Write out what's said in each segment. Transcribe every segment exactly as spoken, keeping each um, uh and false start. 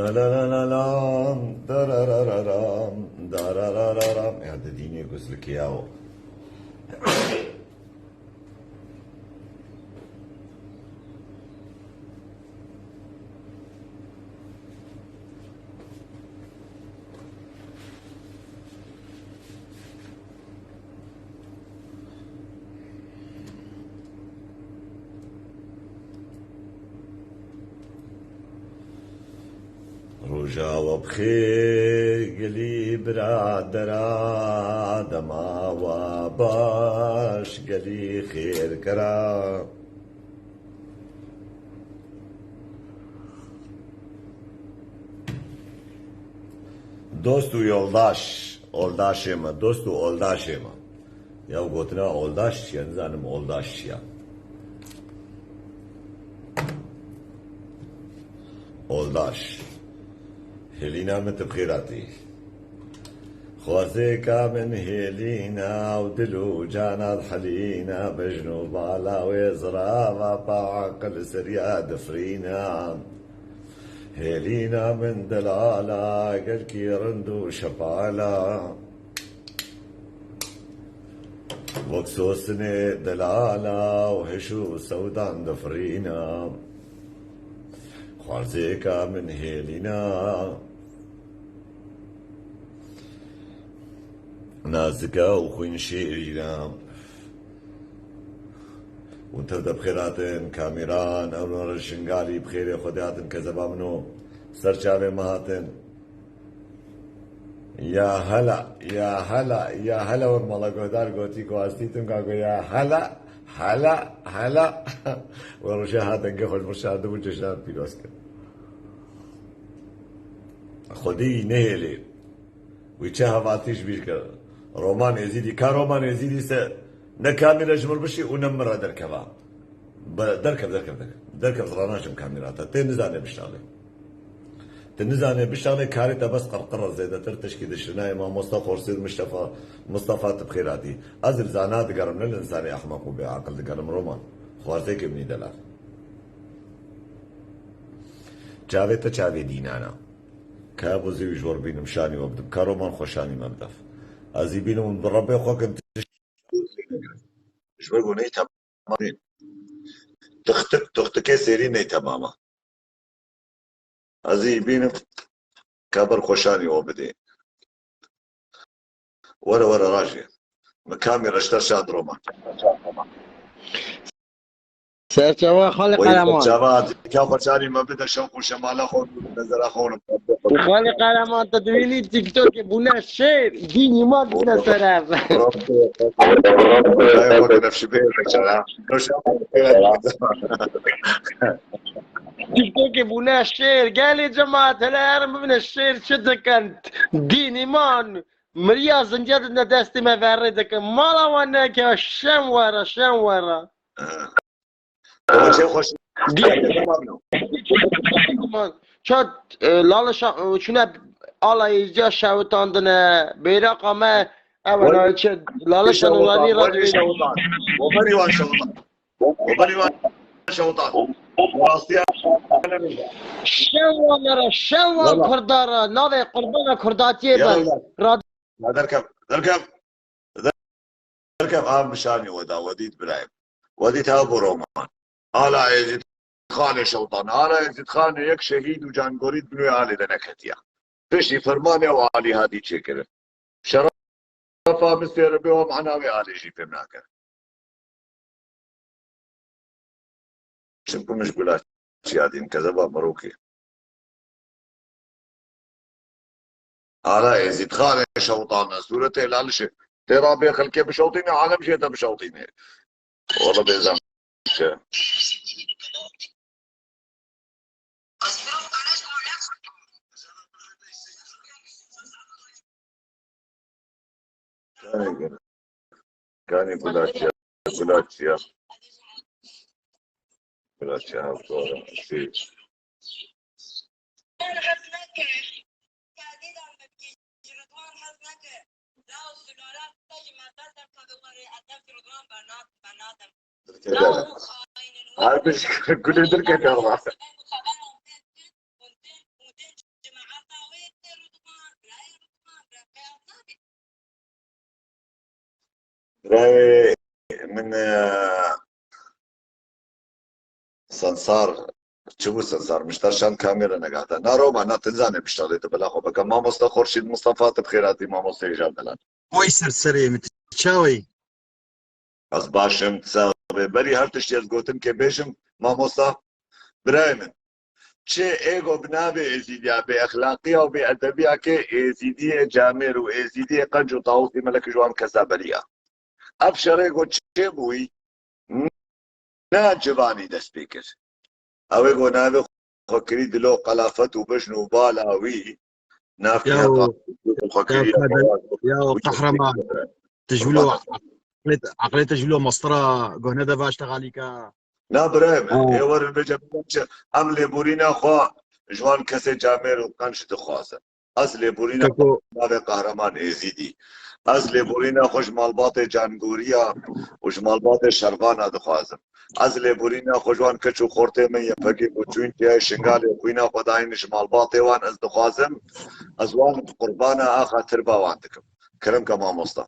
La la la la lam, dararararam, dararararam. Ya didînê guzlikiyawo. Roja we bi xêr gelî biradera, dema we baş gelî xêrkera. Dost û yoldaş, oldaşê me, dost û oldaşê me. Ya gotina oldaş çi ye? Nizanim oldaş çi ye? Oldaş. Hêlîna min, tu bi xêr hatî. Xwezêka min hêlîna û dil û cana dihilîna, bejn û bala wê zirava pa aqil seriya difrîna. Hêlîna min delala, gelkî rind û şepala. Wek sosinê delala û hiş û sewdan difirîna. Xwarzêka min hêlîna. Nazika û xwîn şêrîna. Hûn tev de bi xêr hatin, kamîran, ew nore Şingalî bi xêrê Xwedê hatin, kezeba min o ser çavê me hatin. Ya hela, ya hela, ya hela, wek mala guhdar gotî ku astî tim ka got, ya hela, hela, hela. We roja ha dengê xwe ji min şandibû, cejna pîroz kir. Xwedî nehêlê. Wî çi hevatî ji bîr kir. Roman Êzîdî, ka Roman Êzîdî se ne kamîra ji min bişî û ne min re derkeva. Be-, derkev, derkev, derkev. Derkev, zirana jim kamîra te. Tê nizane bişalê. Ti nizane bişalê, karê te bes qirqir e zêdetir, tişkî dişinayê mamosta Xorsîr Miştefa, Mistefa, tu bi xêr hatî. Ez li zana digerim, ne li insanê ehmeq û bêaqil digerim, Roman. Xwarzêkê min î delal. Çavê te çavê dînan e. Ka bo zî wî ji we re bînim, şanî we bidim. Ka Roman xwe şanî me bidef. Ez î bînim û bi Rebbê xwe kin tişt. Ji ber ku neytemam e. Tixtik, tixtikê sêrî neytemam e. Ez î bînim, ka ber xwe şanî we bidê. Were, were, rajê. Min kamî reşter şand Roman. Serçava Xalê Qereman. Serçava, ka xwe şanî me bide, şewq û şemala xwe, nezera xwe. Xalê Qereman, te dibînî TikTokê bûne şêr, dînî ma dibine ser ev. Rabbi, Rabbi, Rabbi, Rabbi, Rabbi, Rabbi, Rabbi, Rabbi, Rabbi, Rabbi, Rabbi, Rabbi, TikTokê bûne şêr. Gelê cemaat hele herin bibine şêr, çi dikin? Dîn, îman, miriya, zinciya didine destê me, verê dikin. Mala wan neke, şem were, şem were. Çe xweş. Dîn. Çat, e, Lale Şa-, e, çûne alayê ca şewitandine, bêraqa me, ew, Wal-, nayê çi, Lale Şanuranî Şewitandin, wal-, radyo. Şewitandin. Goberî wan Şewitandin. Goberî wan Şewitandin. Rastiya. Şewan ra, şewan Kurda ra, navê qurbana Kurdatiyê be. Ya derkev, derkev. Derkev, av bi şanî we da, we dît birayê. We dît, ha bo Roman. Ala Êzîd Xanê Şewtan. Ala Êzîd Xanê yek şehîd û cangorî di bin wê alê de neketiya. Piştî fermanê ew alî hatî çêkirin. Şerefa min sêr be, we mana wê alê jî fêm nake. Çimkû min ji gula çiya dîn, kezeba mirokê. Ala Êzîd Xanê Şewtan e, sûretê Lalişê. Tê ra bê xelkê bişewtîne, alem jê te bişewtîne. Wala bêzan. Çi? Kanê gula çiya, gula çiya. Gula çiya, hevdora, sî. Her bir gulê dirke karma. Birayê min, e, Sensar, çi bû Sensar? Mişter şand kamera negahta. Na Roma, na tinzane mişterê de bela xwe beke. Mamosta Xurşîd Mustafa, tu bi xêr hatî, mamoste hêja dilan. Oy ser serê min, tu çawa yî? Ez baş im, tu çawa yî? Berî her tiştî ez gotim ke bêjim, mamosta, birayê min. Çi êgo bi navê Êzîdiya bêexlaqiya û bêedebiya ke Êzîdiyê camêr û Êzîdiyê qenc û tawusî melek ji wan kesa beriya. Ev şerê go çêbûyî, ne civanî dest pê kir. Ew ê go navê xwe kirî dilo qelafet û bijn û bala wî, nav Ya kirî o, heta xwe ya kirî Kadir, ya o û qehreman. Tijwilo, Qurban. Aqlê, aqlê tijwilo mastira, gohne de vaş te xalîka. Na birayê min, Ha. Ê werin bêje bikin çi, em lêborîna xwe ji wan kesê camêr û qenc dixwazin. Ez lêborîna Keko. Navê Qehreman Êzîdî. Ez lêborîna xwe ji malbatê Cangoriya û ji malbatê Şervana dixwazim. Ez lêborîna xwe ji wan keç û xortê min yê pekê ku çûn tiyayê Şingalê xwîna xwe dayîn ji malbatê wan ez dixwazim. Ez wan qurbana axa tirba wan dikim. Kerem ke mamosta.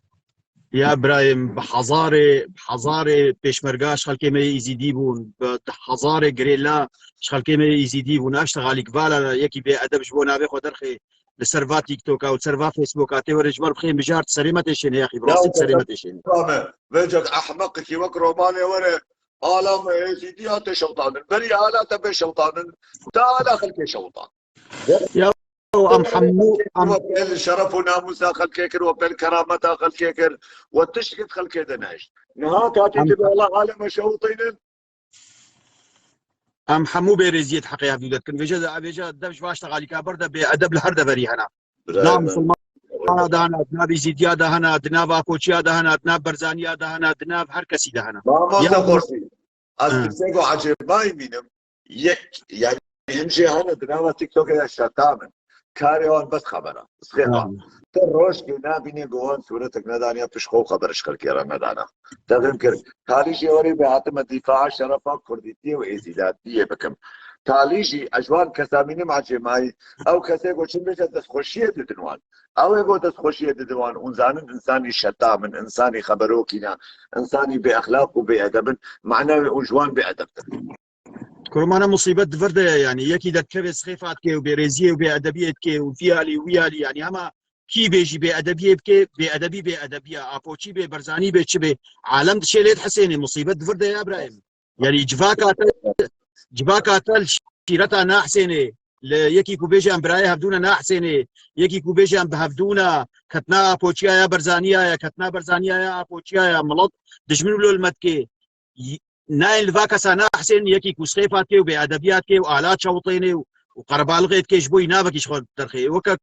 Ya birayê min, bi hezarê, bi hezarê pêşmerga ji xelkê me yê Êzîdî bûn, bi hezarê girêla ji xelkê me yê Êzîdî bûn. Ev şte xalîk vala yekî bê edeb ji bo navê xwe derxê li ser va TikToka û ser va Facebooka tê were ji ber bixê mijar serê me tê şênê, yaxî bi rastî serê me tê şênê. Vê cek ehmeqekî wek romanê were, ala me Êzîdiya tê şewtanin. Berî ala te bê şewtanin, te ala xelkê şewtan. Ya em hemû, em Wek el şeref û namûsa xelkê kir, wek el kerameta xelkê kir, we tiştekî xelkê de nehişt. Niha katî Em tu bi Allah aleme şewtînin. Em hemû bêrêziyê di heqê hevdû de dikin. Vêje de, vêje dev ji vaş te xalîka ber de bê edeb li her deverî hena. Di Birayê nav min. Musulmana de hena, di nav Êzîdiya de hena, di nav Apoçiya de hena, di nav Berzaniya de hena, di nav her kesî de hena. Mamosta Ya Xorşîd, ez Ha. pirsêko ecêbayî bînim. Yek, yani him jê hene di nava TikTokê de şeta min. Karê wan bes xebera. Sixê Ha. xwe. Te rojkê nabînê ku wan sûretek nedaniya pişt xwe û xeber ji xelkê re nedana. Te fêm kir. Talî jê werê bê hatime dîfaa şerefa kurdîtiyê û êzîdatiyê bikim. Talî jî ez ji wan kesa mînim ecêmayî. Ew kesê ku çin bêje destxweşiyê didin wan. Ew ê ku destxweşiyê didin wan. Hûn zanin insanî şeta min, insanî xeberokî ne, insanî bêexlaq û bêedeb in. Mana wê hûn ji wan bêedeb din. Kurmana musîbet di vir de ye, yanî yekî derdikeve sixêfa dike û bêrêziyê û bêedebiyê dike û vî alî û wî alî, yanî hema kî bê jî bêedebiyê bike, bêedebî bêedebiya, Apoçî bê, Berzanî bê, çi bê, alem dişê lê dihisênê, musîbet di vir de ye birayê min. Yanî civaka te, civaka te li şîreta nahisênê, li yekî ku bêje em birayê hevdû ne nahisênê, yekî ku bêje em bi hevdû ne, ketna Apoçiya ya Berzaniya ye, ketna Berzaniya ya Apoçiya ye, milet dijmin wilo li me dike. Y-, nayên li va kesa nahisên yekî ku sixêfa dike û bêedebiyat dike û ala çewtênê û, û qerebalixê dike ji bo yî navekî ji xwe derxê. Weke,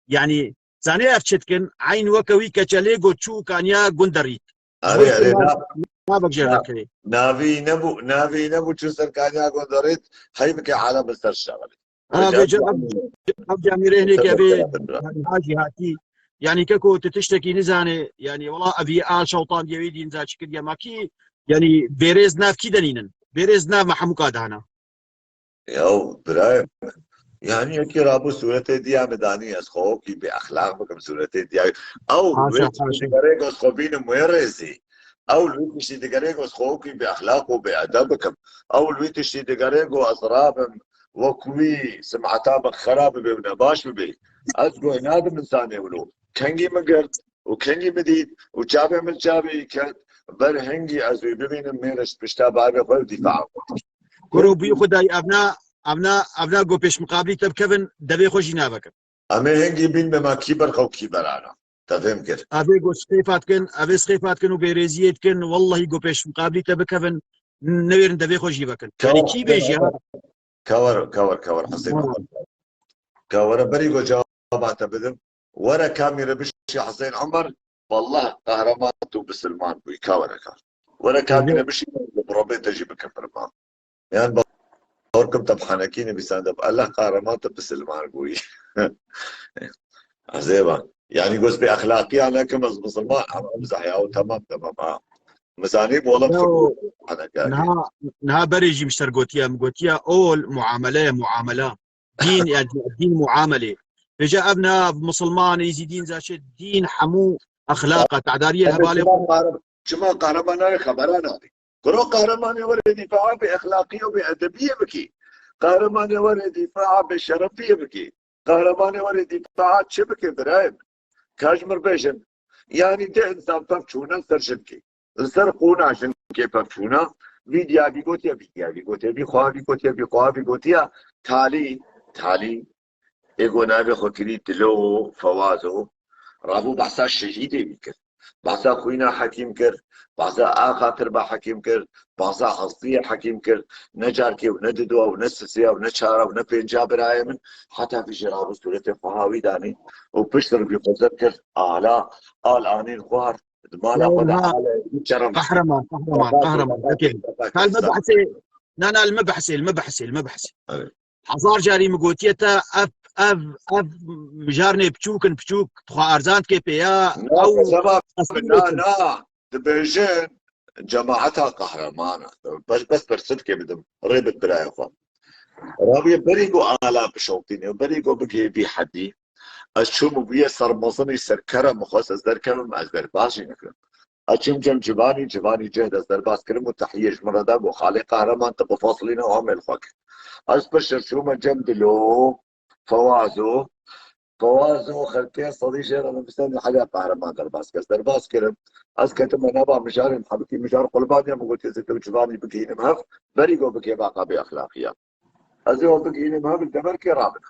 yanî, zanê ev çi dikin? Eyn weke wî keçelê got çû kaniya gund derît. Ji bo Erê, erê, yî na-, navek jê na-, derxê. Navî nebû, navî nebû çû ser kaniya gund derît, hey bike alem bi ser şexilî. Ha, Vêca vêca ev, ev camîrê hinê ke vê, yanî, ha jî hatî. Yanî, keko tu tiştekî nizanê, yanî, wela evî a şewtan diye wî dîn za çi kiriye ma kî, yanî, bêrêz nav kî denînin? Bêrêz nav me hemûka dana. Ya, birayê min. Yanî, yekî rabû sûretê diya min danî, ez xwe wekî bêexlaq bikim sûretê diya. Ew Haşa, wê haşa. Digerê ku ez xwe bînim wê rêzî. Ew li wî tiştî digerê ku ez xwe wekî bêexlaq û bêedeb bikim. Ew li wî tiştî digerê ku ez rabim, wek wî simeta min xera bibe û nebaş bibe. Ez guh nadim insanê wilo. Kengî min girt û kengî min dît û çavê min çavê ket. Ber hingî ez wî bibînim, mêre ji pişta bavê xwe û dîfaa xwe. Kuro bûyî xwe dayî, evna, evna, evna go pêşmiqabilî te bikevin, devê xwe jî navekin. Em ê hingî bîn be ma kî berxa û kî berana. Te fêm kir. Evê go sixêfa dikin, evê sixêfa dikin û bêrêziyê dikin, wellahî go pêşmiqabilî te bikevin, newêrin devê xwe jî vekin. Yanî kî bêjî ha? Kawer, kawer, kawer, Hesên Ha. Omer. Kawere berî go cewaba te bidim. Were kamî re bişî Hesên Omer, wallah qehreman tu bisilman bûyî, kawere ka. Were kamî re bişî, bi robê te jî bikim birman. Yan bawer kim te bi henekî nivîsandib. Allah qehreman te bisilman bûyî. Ezêba. Yanî goz bêexlaqiya nekim ez bisilman, em, em zehya û temam, temam, ha. Mizanî bolam Ya, xwe niha, niha berê jî min ser gotiye, min gotiye, ol muamele ye, muamela. Dîn, ya, dîn muamelê. Vêca ev ne, ev misilman, êzîdîn, zaçê, dîn hemû exlaqa, tedariyê hevalê xwe. Çima qehreman nayê xebera nadî? Kuro qehremanê were dîfaa bi exlaqiyê û bi edebiyê bikî. Qehremanê were dîfaa bi şerefiyê bikî. Qehremanê were dîfaa çi bike birayê min? Ka ji mir bêjin. Yanî ti însan pevçûne ser jinkê. Li ser qûna jinkê pevçûne, vî diya vî gotiye, vî diya vî gotiye, vî xweha vî gotiye, vî xweha vî gotiye. Talî, talî, ê go navê xwe kirî Dilo, Fewazo, rabû behsa şehîdê wî kir. Behsa xwîna Hekîm kir, behsa axa Tirba Hekîm kir, behsa Hestiyê Hekîm kir. Ne carkê û ne diduwa û ne sisiya û ne çara û ne pênca birayê min, heta vî jî rabû sûretê xweha wî danî û pişt re vî xwe zeb kir, ala, al anîn xwar, di mala xwe de ala, wî çerem. Qehreman, qehreman, qehreman. Okey. Hal me behsê, na, na, li me behsê, li me behsê, li me behsê. Evet. Hezar carî min gotiye te, ev, ev, ev mijarnê piçûk in, piçûk, dixwe erzan dike pê ya, ew qesîrê na, na, dibêjin cemaeta qehreman e. Bes, bes pirsivkê bidim, rê bid birayê xwe. Rabiye berî ku ala bişoptîne, berî ku bigihê vî hedî, ez çûm û bûye sermezinî ser kera min xwest ez derkevim, ez derbas jî nekirim. Ez çûm cem civanî, civanî cih de ez derbas kirim û tehiyê ji min re da, got, "Xalê qehreman, tu bifesilîne û em ê li xwe kir." Ez pişt re çûme cem Dilo, Fewazo, Fewazo, xelkê sedî jê re nivîsandî, "Hela qehreman derbas kir." Ez derbas kirim. Ez ketime nava mijarê, hebikî mijar qulbandiya, min got, "Ez ê tu civanî bigihînim hev, berî ku bikê vaqa bê exlaqiya." Ez ê wan bigihînim hev, li deverkê rabin.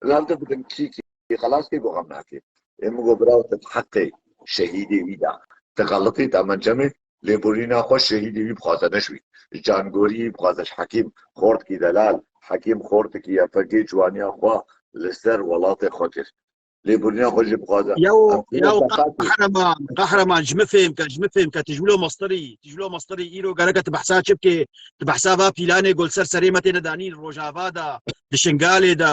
Li hevde bidin kî kî, xelas kê ku xem nake. Ê min got, "Biraw, tu di heqê şehîdê wî de, tu xelitî, tu emen cemê, lêborîna xwe şehîdê wî bixwaze, ne ji wî. Ji Can Gorî bixwaze, ji Hekîm, xortikî delal, Hekîm xortikî YPGê ciwaniya xwe li ser welatê xwe kir. Lêborîna xwe jî bixwaze." Yaw, yaw, qehreman, qehreman, ji min fêm ke, ji min fêm ke, tu ji wilo mestirî, tu ji wilo mestirî, îro gereke tu behsa çi bikê, tu behsa va pîlanê ku li ser serê me têne danîn, Rojava de, di Şingalê de,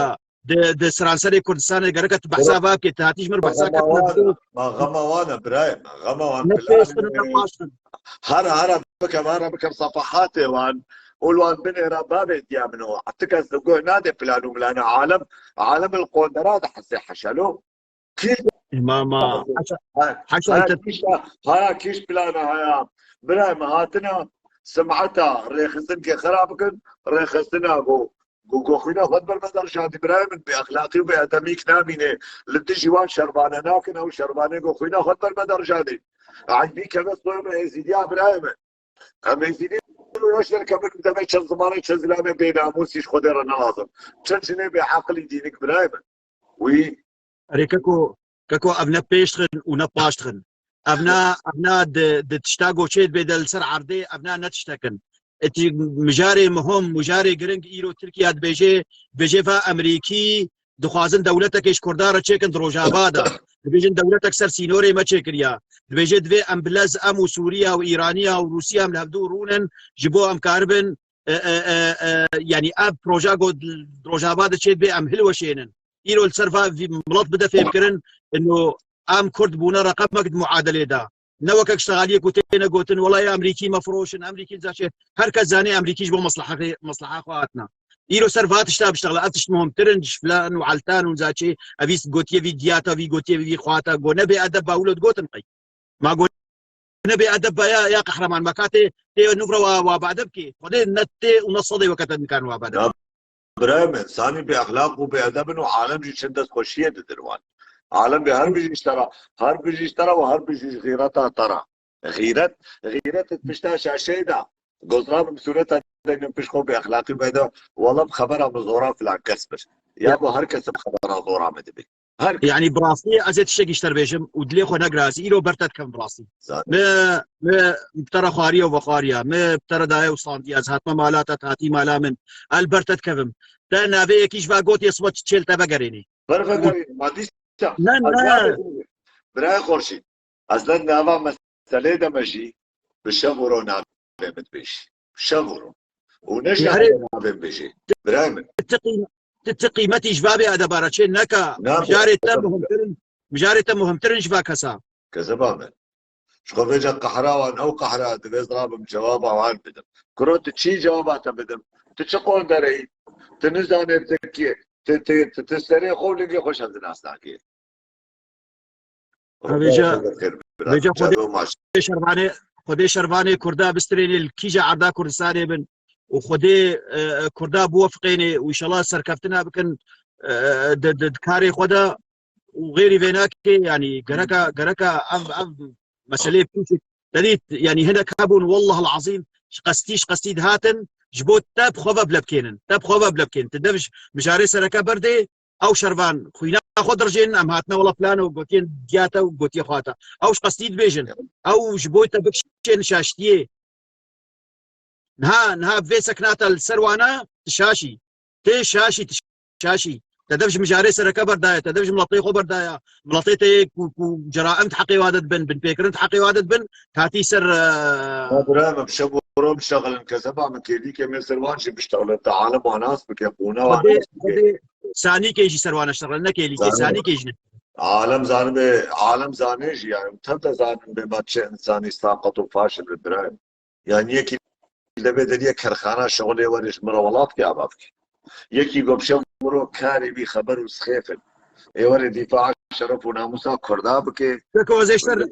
di, di seranserê Kurdistanê, gereke tu behsa va bikê, tu hatî ji min re behsa ketine. Ma xema wan e, birayê me, xema wan ne pêş din, ne paş din. Hara, hara bikem, hara bikem sefehatê wan û li wan binêra bavê diya min o. Ti kes li guh nade plan û milana alem, alem li qondera de hesê heşelo. Kîş Mama, ha, haşa, ha, haşa, haya te kîş, haya kîş plana haya. Birayê me hatine, simeta rêxistinkê xera bikin, rêxistina ku, ku, ku xwîna xwe di ber me de rijandî, birayê min, bêexlaqî û bêedemîk namîne, li dijî wan şervane nakin, ew şervanê ku xwîna xwe di ber me de rijandî. Eybî keve soya me êzîdiya, birayê min. Em êzîdî weş derkevin, bi devê çend zimanê, çend zilamê bênamûsî ji Xwedê re nelazim. Çend jinê bêeqilî dînik, birayê min. Wî Erê keko, keko, ev ne pêş dixin û ne paş dixin. Ev na, ev na di, di tişta goçê dibê de li ser erdê, ev na ne tiştek in. Eti mijarê muhim, mijarê giring îro Tirkiye dibêje, dibêje va Emerîkî dixwazin dewletekê ji Kurdan re çêkin di Rojava de. Dibêjin dewletek ser sînorê me çêkiriya. Dibêje divê em bi lez em û Sûriya û Îraniya û Rûsiya em li hevdû rûnin, ji bo em karibin, e, e, e, e, yanî ev proja ku di Rojava de çê dibê em hilweşênin. Îro li ser va vî milet bide fêmkirin, ino em Kurd bûne reqemek di muadelê de. Ne wekek ştegaliyê ku têne gotin, "Wela ya Emerîkî me firoşin, Emerîkî zaçê." Her kes zanê Emerîkî ji bo mesleha xwe, mesleha xwe hatine. Îro ser va tişta biştexile, ev tişt muhimtir in, ji filan û eltan û zaçê, evî gotiye vî diyata, vî gotiye vî xwata, go ne bê edeb ba wilo digotin qey. Ma go ne bê edeb ba ya, ya qehreman, ma ka tê, tê nûv re wa, wa bade bikê. Xwedê ne tê û ne sedê weke te nikan wa bade. Ya birayê min, insanî bê exlaq û bê edeb in û alem jî çend destxweşiyê didin wan. Alem bê her bijî ji te re, her bijî ji te re û her bijî ji xîreta te re. Xîret, xîret pişta şaşeyê de. Gozra min sûreta de pişt xwe bê exlaqî bede. Wela bi xebera min zora filan kes bir. Ya bo her kes bi xebera zora min dibê. Her kes. Yanî bi rastî ez ê tiştekî ji te re bêjim û dilê xwe negirazî, îro ber te dikim bi rastî. Zaten. Me, me bi te re xwariye û vexwariya, me bi te re daye û sandiye, ez hatime mala te, tu hatî mala min. Ez li ber te dikevim. Te navê yekî ji va gotiye sibe çê li te vegerênê. Ber vegerî, ma dîsa. Ne, ne. Birayê Xurşîd, ez li nava meselê de me jî bi şev û ro navê min dibêjî. Bi şev û ro. Û ne ji navê min bêjê. Birayê min. Ti qîm-, ti, ti qîmetî ji va bê edeba re çê neka. Mijarê te muhimtir in, mijarê te muhimtir in ji va kesa. Kezeba min. Ji xwe vêca qehra wan, ew qehra divê ez rabim cewaba wan bidim. Kuro tu çi cewaba te bidim? Tu çi qondereyî? Tu nizanê tu kî? Tu, tu, tu, tu serê xwe û lingê xwe şevdinas nakî. Vêca, vêca Xwedê şervanê, Xwedê şervanê Kurda bistrênê li kîja erda Kurdistanê bin û Xwedê, e, e, Kurda biwefiqênê û înşallah serkeftina bikin, e, di, di, di karê xwe de û xêrî vê nake, yanî gereka, gereka ev, ev meseleyê biçûk te dît, yanî hinek hebûn, wallah el-azîm, ji qestî, ji qestî dihatin, ji bo te bi xwe ve bilebkênin, te bi xwe ve bilebkênin. Ti dev ji mijarê sereke berdê, ew şervan xwîna xwe dirijênin, em hatine wela plan û gotiyen diya te û gotiye xwe te. Ew ji qestî dibêjin, ew ji bo te bikişên şaştiyê. Niha, niha vê seknata li ser wana tu şaşî. Tê şaşî, tu şaşî. Te dev ji mijarê sereke berdaye, te dev ji miletê xwe berdaye. Miletê te yê ku, ku ceraim di heqê wa de dibin, binpêkirin di heqê wa de dibin, hatî ser, e, Ma bira min bi şev û ro bişexilin, kezeba min kêlîkê min ser wan jî biştexilin. Te alem wan nas bike, qûna wan Xwedê, nas bike. Xwedê sanîkê jî ser wan neştexilin, ne kêlîkê, Zanî. Sanîkê jî ne. Alem zanibê, alem zanê jî yani. Tev de zanin bê me çi insanî saqet û faşil bi birayim. Yani yekî li devê deriyê kerxana şixulê were ji min re welat ke ava bike. Yekî go bi şev û ro karê wî xeber û sixêf in. Ê were dîfaa şeref û namûsa Kurda bike. Peki, ez ê ji te re,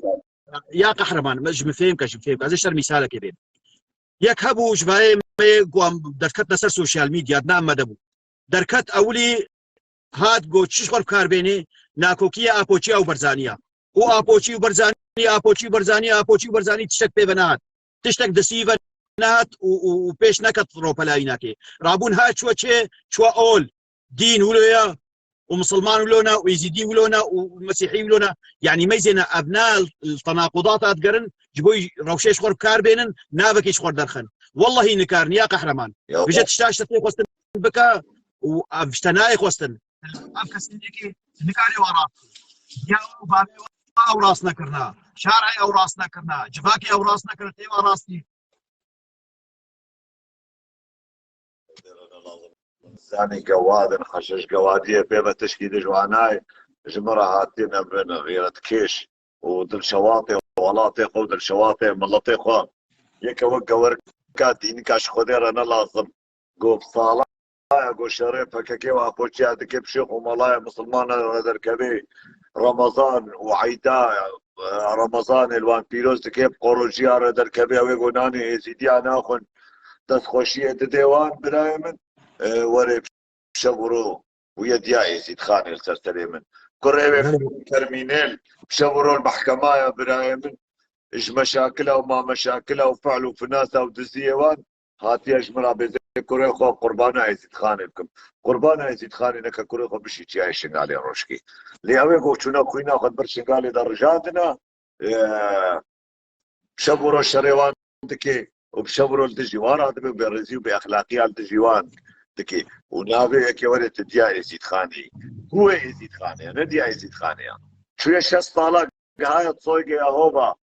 ya Qehreman, me, ji min fêm ke, ji min fêm ke. Ez ê ji te re mîsalekê bêm. Yek hebû ji vayê me ku em derketine ser sosyal medya, di nav me de bû. Derket ewilî hat got, çi ji xwe bi kar bênê, nakokiya Apoçiya û Berzaniya. Û Apoçî û Berzanî, Apoçî û Berzanî, Apoçî û Berzanî tiştek pê ve nehat. Tiştek destî ve nehat û, û, û pêş neket ropelayînakê. Rabûn ha çuwe çê, çuwe ol. Dîn wilo ya, û misilman wilo ne, û êzîdî wilo ne, û mesîhî wilo ne. Yanî meyzêne ev ne tenaqudata digerin, ji bo rewşê ji xwe bi kar bênin, navekî ji xwe derxin. Wellahî nikarin, ya Qehreman. Ya Bije Allah. Tişta ji te tê xwestin bike û ev ji te nayê xwestin. Ev kesînekî nikarê wa rast. Ya û bavê wa ew rast nekirina. Şarê ew rast nekirina. Civakê ew rast nekirina. Tê wa rastî. Zanî gewad in, xeşiş gewadiyê pê ve tişkî dij wa nayê. Ji min re hatine bin xîretkêş û dilşewatê welatê xwe û dilşewatê miletê xwe. Yeke wek gewerka dînika ji Xwedê re ne lazim. Go bi sala ya go şerê P K K û Apoçiya dike bi şêx û malaya misilmanan re derkevê Remezan û eyda, e, Remezanê li wan pîroz dike, bi qorojiya re derkevê, ew ê go nanê êzîdiya naxwin, destxweşiyê didê wan, birayê min, e, were bi şev û ro û ye diya Êzîdxanê li ser serê min. Kurê wê Belê. Termînêl bi şev û ro li mehkema ye, birayê min, ji meşakila û mameşakila û fehl û finasa û diziyê wan hatiye ji min re bêzê kurê xwe qurbana Êzîdxanê bikim. Qurbana Êzîdxanê neke kurê xwe bişî çiyayê Şingalê rojkî. Lê ew ê ku çûna xwîna xwe di ber Şingalê de rijandine, e, şev û roj şerê wan dike û bi şev û roj li dijî wan radibe û bêrêzî û bêexlaqiya li dijî wan dike. Û navê yekê were tu diya Êzîdxanê. Ku wê Êzîdxanê, ne diya Êzîdxanê ya. Çûye şeş sala gihaya soyge Yehova.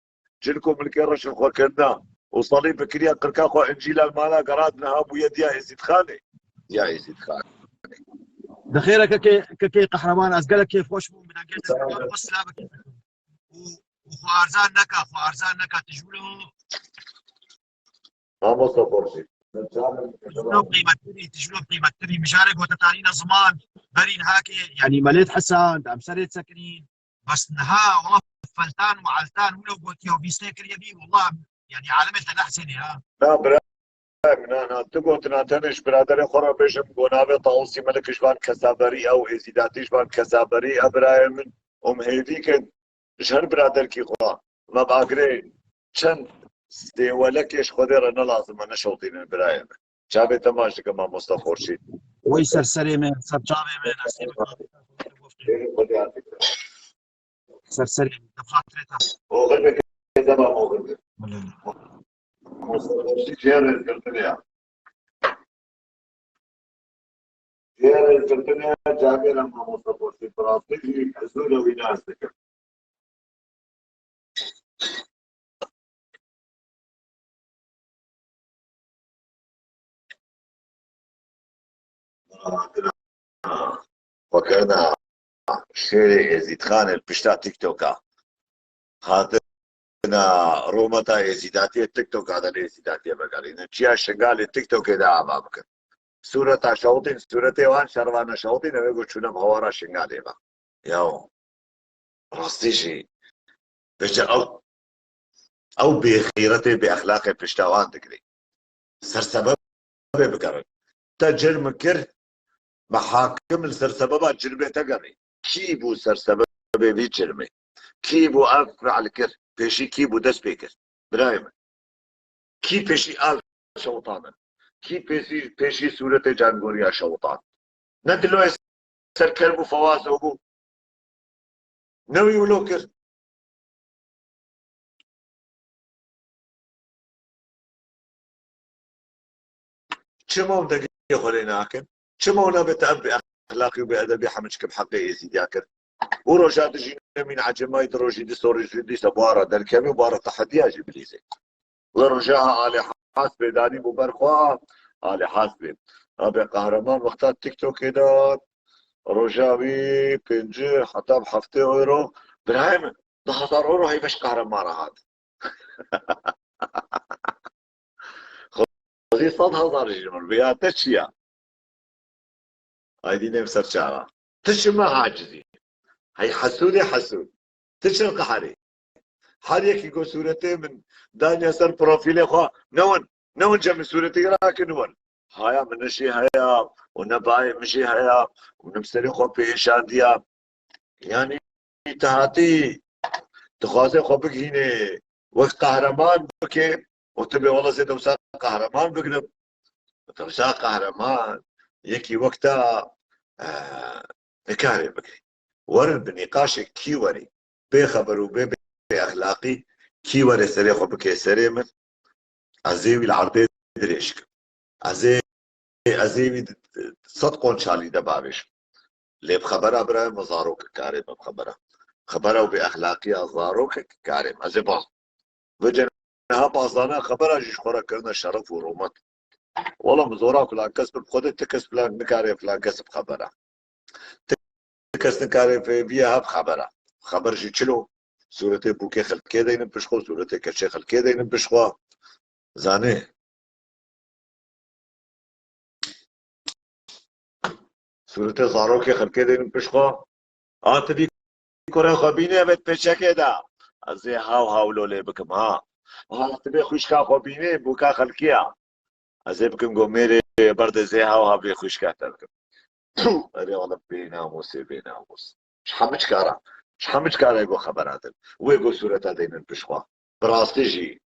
Cilk û milkê reşin xwe kirina û salî bikiriya qirka xwe, încîla li mala gerat niha bûye diya Êzîdxanê. Diya Êzîdxanê. Bi xêr e kekê, kekê Qehreman, ez gelek kêfxweş bûm, bi dengê te Sağ ol. Xwe silavekê dikim. Û, û xwe arzan neka, xwe arzan neka, tijûlo. Mamosta Xorşî. Tijûlo qîmettirî, tijûlo qîmettirî. Mijarê gotetarîna ziman, berîn hakê, yanî Melêt Hesan, di emserê disekinîn. Bes niha, wela feltan û eltan wilo gotiye û bîstê kiriye bî, wela, yanî alemê te nehsênê ha. Na, bira, na, na, tu gotina tenê ji biraderê xwe re bêjim, go navê Tawusî Melik ji van kesaberî ew, Êzîdatî ji van kesaberî e, birayê min, û min hêvî kin ji her biraderkî xwe me bagirê çend sêwelekê ji Xwedê re ne lazim e, neşewtînin birayê min. Çavê te maç dike mamosta Xorşîd. Wey ser serê me, ser çavê me, destê me. Ser serê me, bi xatirê te. Oxir be, dema oxir be. Mamosta Xorşîd jê rêzgirtinê ya. Jê rêzgirtinê ya, çavê re mamosta Xorşîd, bi rastî jî hizûr e wî nas dikim. Xwekirina şêrê Êzîdxanê li pişta TikToka. Hatina rûmeta Êzîdatiyê TikToka de li Êzîdatiyê vegerîne. Çiya Şingalê TikTokê de ava bikin. Sûreta şewtîn, sûretê wan şervana şewtîn, ew ê ku çûne bi hawara Şingalê ve. Yaw. Rastî jî. Pêçe ew Ew bêxîretê, bêexlaqê pişta wan digirê. Sersebebê bigerin. Te cirm kir, me hakim li ser sebeba cirmê te gerê. Kî bû sersebebê vî cirmê? Kî bû ev fiil kir? Pêşî kî bû dest pê kir? Birayê min. Kî pêşî ev şewitandin? Kî pêşî, pêşî sûretê cangoriya şewitand? Ne diloyê ser kerb û fewazo bû. Ne wî wilo kir. Çima hûn dengê xwe lê nakin? Çima hûn nabê te ev bêexlaqî û bêedebî hemû çikim heqê Êzîdiya kir? Û roja dijî nemîn ecêmayî di rojî di sorî jî dîsa buhara derkevê û buhara tehediya jî bilîzê. Li roja Alê Hasbê danî bû ber xwe, Alê Hasbê. Abê Qehreman wexta TikTokê de roja wî pêncî heta bi heftê euro. Birayê min, du hezar euro heybeş Qehreman re hat. Xwezî sed hezar jî min, vêya te çi ya? Aydî nêm ser çawa. Ti çi me hacizî. Hey hesûdê hesûd. Ti çi qeherî. Her yekî ku sûretê min daniye ser profîlê xwe, newin, newin cemî sûretê rakin win. Haya min jî heye, û nebayê min jî heye, û min bi serê xwe pêşandiya. Yanî, tu hatî, tu xwazê xwe bigihînê wek qehreman bike û tu bê wela zê dewsa qehreman bigrim. Dewsa qehreman yekî wek te, e, nikarê bike. Werin bi nîqaşê kî werî, bê xeber û bê, bê exlaqî kî were serê xwe bike serê min. Ez ê wî li erdê dirêj kim. Ez ê, ez ê wî sed qonçalî de bavêjim. Lê bi xebera birayê min zarokek karê me bi xebera. Xebera û bêexlaqiya zarokek karê me. Ez ê baz. Vêce niha bazdana xebera jî ji xwe re kirine şeref û rûmet. Wela min zora filan kes bi xwedê ti kes filan nikare filan kes bi xebera. Ti kes nikare fê-, viya hev xebera. Xeber jî çilo? Sûretê bûkê xelkê deynin pişt xwe, sûretê keçê xelkê deynin pişt xwe. Zanê. Sûretê zarokê xelkê deynin pişt xwe. A, ti vî kurê xwe bînê, evet pêçekê de. Ez ê haw haw lo lê bikim, ha. Ha, ti vê xwişka xwe bînê, bûka xelkê ya. Ez ê bikim go mêrê berdê zê haw hav vê xwişka te bikim. Tû, erê wele bênamûsê, bênamûs. Ji hemû çikara, ji hemû çikara go xebera din. Wê go sûreta deynin pişt xwe. Bi rastî jî,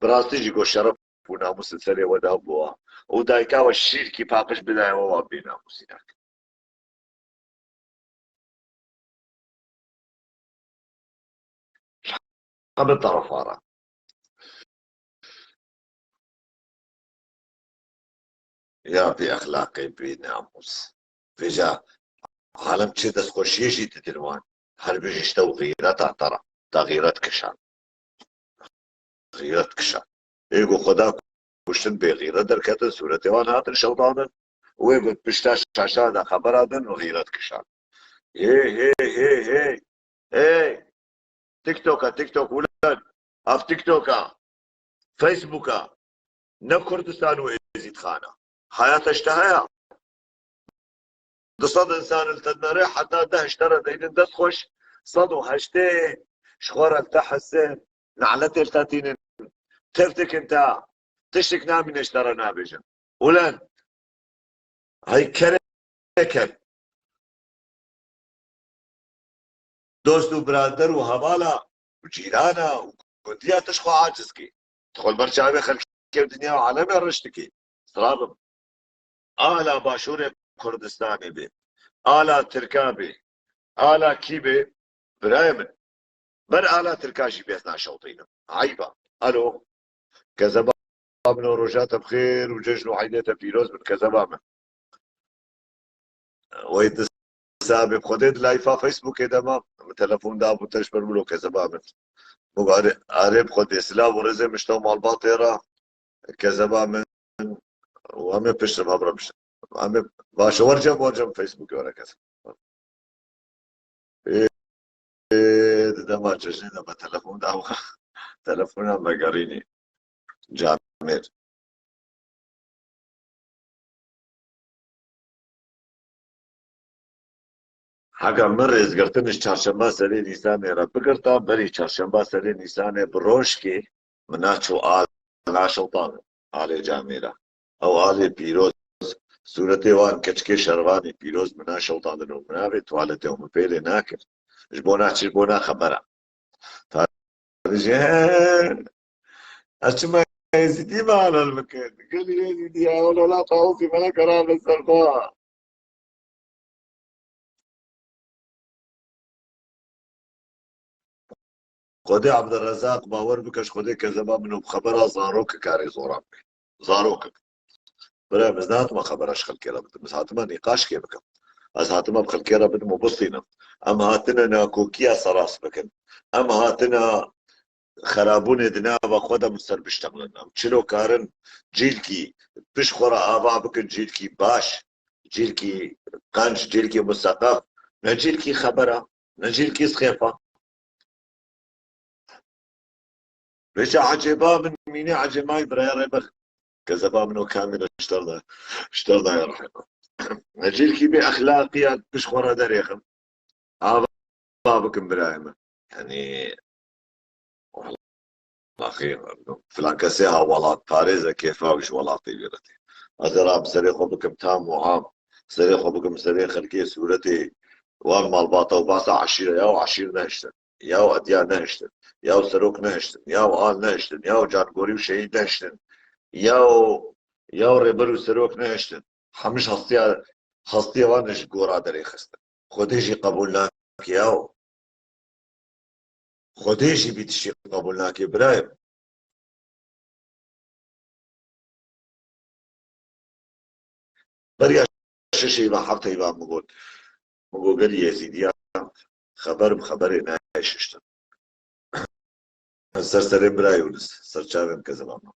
bi rastî jî go şeref û namûs li serê we da bûwa. Û dayika we şîrkî paqij bidaye we, wa bênamûsî nak. Hemî terefa re. Ya bêexlaqê, bênamûs. Vêca alem çi destxweşiyê jî didin wan. Her bijî ji te û xîreta te re. Te xîret kişand. Xîret kişand. Ê ku Xweda kuştin bêxîret derketin, sûretê wan hatin şewitandin. Wê bi pişta şaşa de xebera din û xîret kişand. Hê, hê, hê, hê. Hê. TikTok-a, TikTok, ulan. Ev TikTok-a. Facebook-a. Ne Kurdistan û Êzîdxana. Hayata ji te heye. Du sed însan li te dinere, heta deh ji te re deynin dest xweş, sed û heştê ji xwe re li te hesin, naletê li te tînin, tev dikin te, tiştek namîne ji te re nabêjin. Ulan, hey kerê ker. Dost û birader û hevala û cîrana û gundiya tu ji xwe aciz kî. Tu xwe li ber çavê xelkê û dinya û alemê reş dikî. Sira bim. Ala Başûrê Kurdistanê bê. Ala Tirka bê. Ala kî bê? Birayê min. Ber ala Tirka jî bêhna şewtînim. Eyba. Alo. Kezeba min û roja te bi xêr û cejn û eydê te pîroz bin kezeba min. Wey di sabê bi xwedê di layfa Facebookê de ma min telefon da bû te ji ber wilo kezeba min. Min got, arê, arê bi xwedê silav û rêzê min ji te û malbatê re kezeba min û em ê pişt re bi hev re bişin. Em ê baş e, wercem, wercem Facebookê were kezeba. Ê, ê, di dema cejnê de me telefon da, telefona me gerînî. Camêr. Hega min rêzgirtin ji çarşemba serê Nîsanê re bigirta, berî çarşemba serê Nîsanê bi rojkê, Min naçû al naşewtan alê camêra. Ew alê pîroz, sûretê wan keçikê şervanî pîroz min naşewtandin û min navê tuwaletê û min pêlê nakir. Ji bona çi? Ji bona xebera. Tarî jî, he, ez çima Êzîdî me helal bikin? Gelî Êzîdî ya, wela tawusî me nekera li ser xwe. Xwedê Abdurrezzaq, bawer bike, ji Xwedê kezeba min û bi xebera zarok kare zoran bike. Zarok. Bira, ez nehatime xebera ji xelkê re bidim. Ez hatime nîqaşkê bikim. Ez hatime bi xelkê re bidim û bistînim. Em hatine nakokiya seras bikin. Em hatine xerabûnê di nava xwe de min ser bişteqlin. Em çilo karin cîlkî pişt xwe re ava bikin, cîlkî baş, cîlkî qenc, cîlkî museqef, ne cîlkî xebera, ne cîlkî sixêfa. Vêca ecêba min mînê ecêmayî biraya rêber. Kezeba min o kamî de şter de, şter de ya rehema. Ne cîlkî bê exlaqî ya pişt xwe re derêxim. Ava bikim birayê min. Yanî, wellahî, filan kesê ha welatparêz e, kêfa wî ji welatê wî re tê. Ez ê rabim serê xwe bikim tam û am. Serê xwe bikim serê xelkê sûretê wan malbata û basa eşîre ya û eşîr nehiştin. Ya û ediya nehiştin. Ya û serok nehiştin. Ya û al nehiştin. Ya û cangorî û şehîd nehiştin. Ya û, ya û rêber û serok nehiştin. Hemî ji hestiya, hestiya wan ji gora derêxistin. Xwedê jî qebûl nake yaw. Xwedê jî vî tiştî qebûl nake birayê min. Beriya şeş heyva, heft heyva min got. Min got, gelî Êzîdiyan xeber bi xeberê nayê şiştin. Ez ser serê bira Yûnis, ser çavên kezeba min.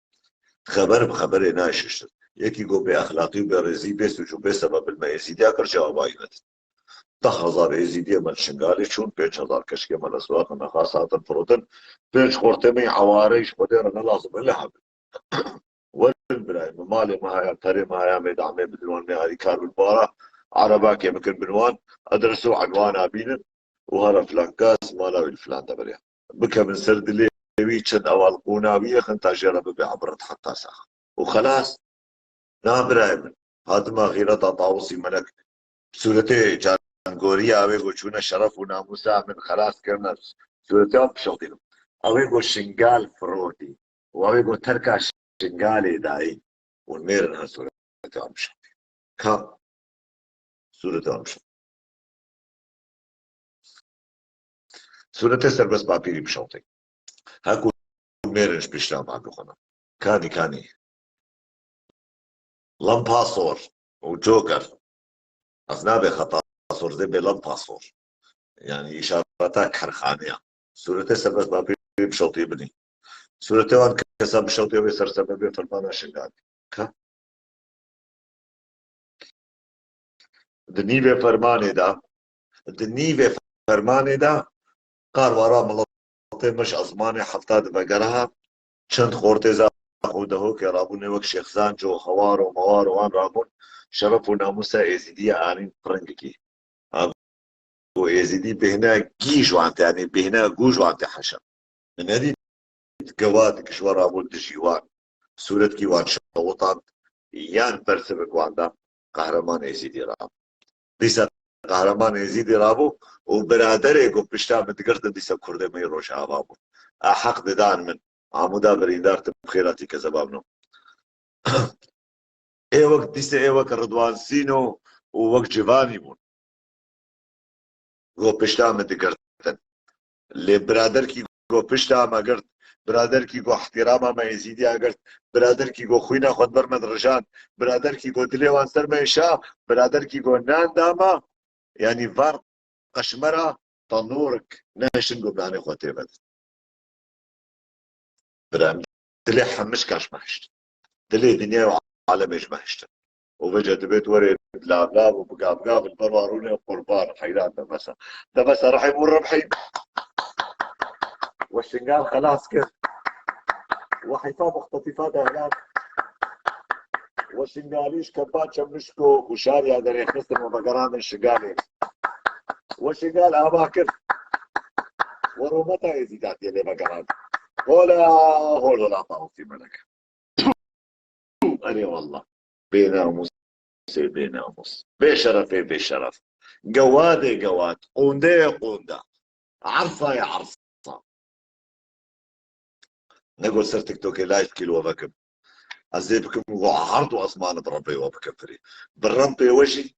Xeber bi xeberê nayê şiştin. Yekî got bê exlaqî û bê rêzî, bê sûc û bê sebeb li me Êzîdiya kir, cewabî nedin. Deh hezar Êzîdiyê me li Şingalê çûn, pênc hezar keçikê me li Siwax û Nexas hatin firotin, pênc xortê me yê ewarê ji Xwedê re ne lazim e li hebin. Werin birayê min, malê me haya, perê me haya, em ê damê bidin wan, em ê alîkar bin, bi wan re erebakê bikin bin wan, edres û enwana bînin û here filan kes mala wî li filan deverê. Bikevin ser dilê wî, çend ew alqûna wî yexin ta jê re bibe ibret heta sax. Û xelas. Na birayê min, hatime xîreta Tawusî Melek, sûretê cangoriya wê ku çûne şeref û namûsa min xelas kirine, sûretê wan bişewitînim. Ew ê ku Şingal firotî û ew ê ku terka Şingalê dayî û mêrin ha sûretê wan bişewitî. Ka sûretê wan bişewitî. Sûretê Serbest Bapîrî bişewitî. Heku mêrin ji pişta me bixwine. Kanî, kanî. Lampasor û Joker. Ez nabê xeta sor, zê bê lampasor. Yanî îşareta kerxaneya. Sûretê Serbest Bapîrî bişewtî binî. Sûretê wan kesa bişewtî wê ser sebebê fermana Şingalê. Ka? Di nîvê fermanê de, di nîvê fermanê de, qar wara miletê me ji ezmanê hefta di vegera ha, çend xortê Zax û Dehokê rabûne wek Şêx Zanco, Hewar û Mewar û wan rabûn, şeref û namûsa Êzîdiyê anîn piringikî. Ha, ku Êzîdî bêhna gî ji wan tê, yanî bêhna gû ji wan tê heşa. Min nedît geva dikişwe rabûn dijî wan. Sûretkî wan şewitand, yan bersivik wan da, Qehreman Êzîdî rabû. Dîsa Qehreman Êzîdî rabû û biraderê ku pişta min digirtin dîsa Kurdê me yê Rojava bûn. A heq didan min. Amûda birîndar, tu bi xêr hatî kezeba min o. Ê wek dîsa ê wek Ridwan Sîno û wek Civanî bûn. Go pişta me digirtin. Lê biraderkî go pişta me girt, biraderkî go ihtirama me Êzîdiya girt, biraderkî go xwîna xwe di ber me dirijand, biraderkî go dilê wan ser me êşa, biraderkî go nan da me, yanî van qeşmera tenûrik nehiştin go nanê xwe tê vedin. Bira, dilê hemişka ji me hişt. Dilê dinyayê û alemê ji me hiştin. Û vêca dibêt werê lavlav û bigavgav li ber wan rûnê qurban, heyran de mesa. De mesa rehîm û ribhî. We Şingal xelas kir. We heyfa muxtetîfa dahilat. We Şingalî ji kempa Çemlişko û Şariya derêxistin û vegerandin Şingalê. We Şingal ava kir. We rûmeta Êzîdatiyê lê vegerand. Hola, hol, hola, tawfî melek. Erê wallah. Bênamûsê bênamûs. Bêşerefê bêşeref. Gewadê gewad. Qûndeyê qûnda. Ersayê ersa. Nego ser TikTokê live kî li we vekim. Ez ê bikim û erd û esmanê bi Rebbê we bikim firî. Bi Rebbê we jî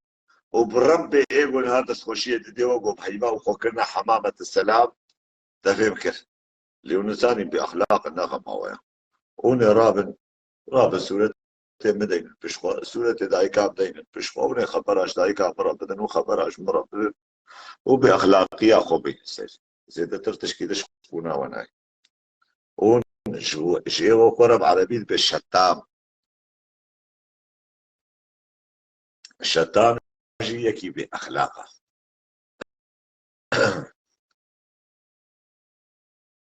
û bi Rebbê ê ku niha destxweşiyê didê we ku bi heyva û xwekirina hemamete selam te fêm kir. Lê hûn nizanîn bêexlaq in, ne xema we ye. Hûn ê rabin, rabin sûretê min deynin pişt xwe, sûretê dayika min deynin pişt xwe, hûn ê xebera ji dayika min re bidin û xebera ji min re bidin û bêexlaqiya xwe bînin ser. Zêdetir tişkî diş qûna we nayê. Hûn ji, ji ê we xwe re bi erebî dibe şetam. Şetan jî yekî bêexlaq e.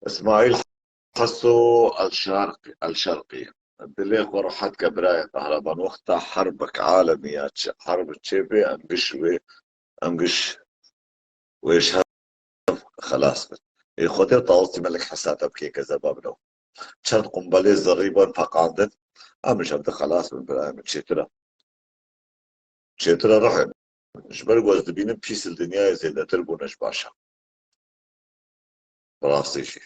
Îsmaîl Heso El Şarqî, El Şerqî. Dilê xwe rehet ke birayê qehreman. Wexta herbek alemî ya çi, herb çê bê, em giş wê, em giş wê ji hev xelas bin. Ê Xwedê tawsî melek hesate bikê ke zeba bino. Çend qumbelê zerrî ban peqandin, em ji hev de xelas bin birayê min. Çêtir e. Çêtir e rihê min. Ji ber ku ez dibînim pîs li dinyayê zêdetir bûne ji baş e. Bi rastî jî.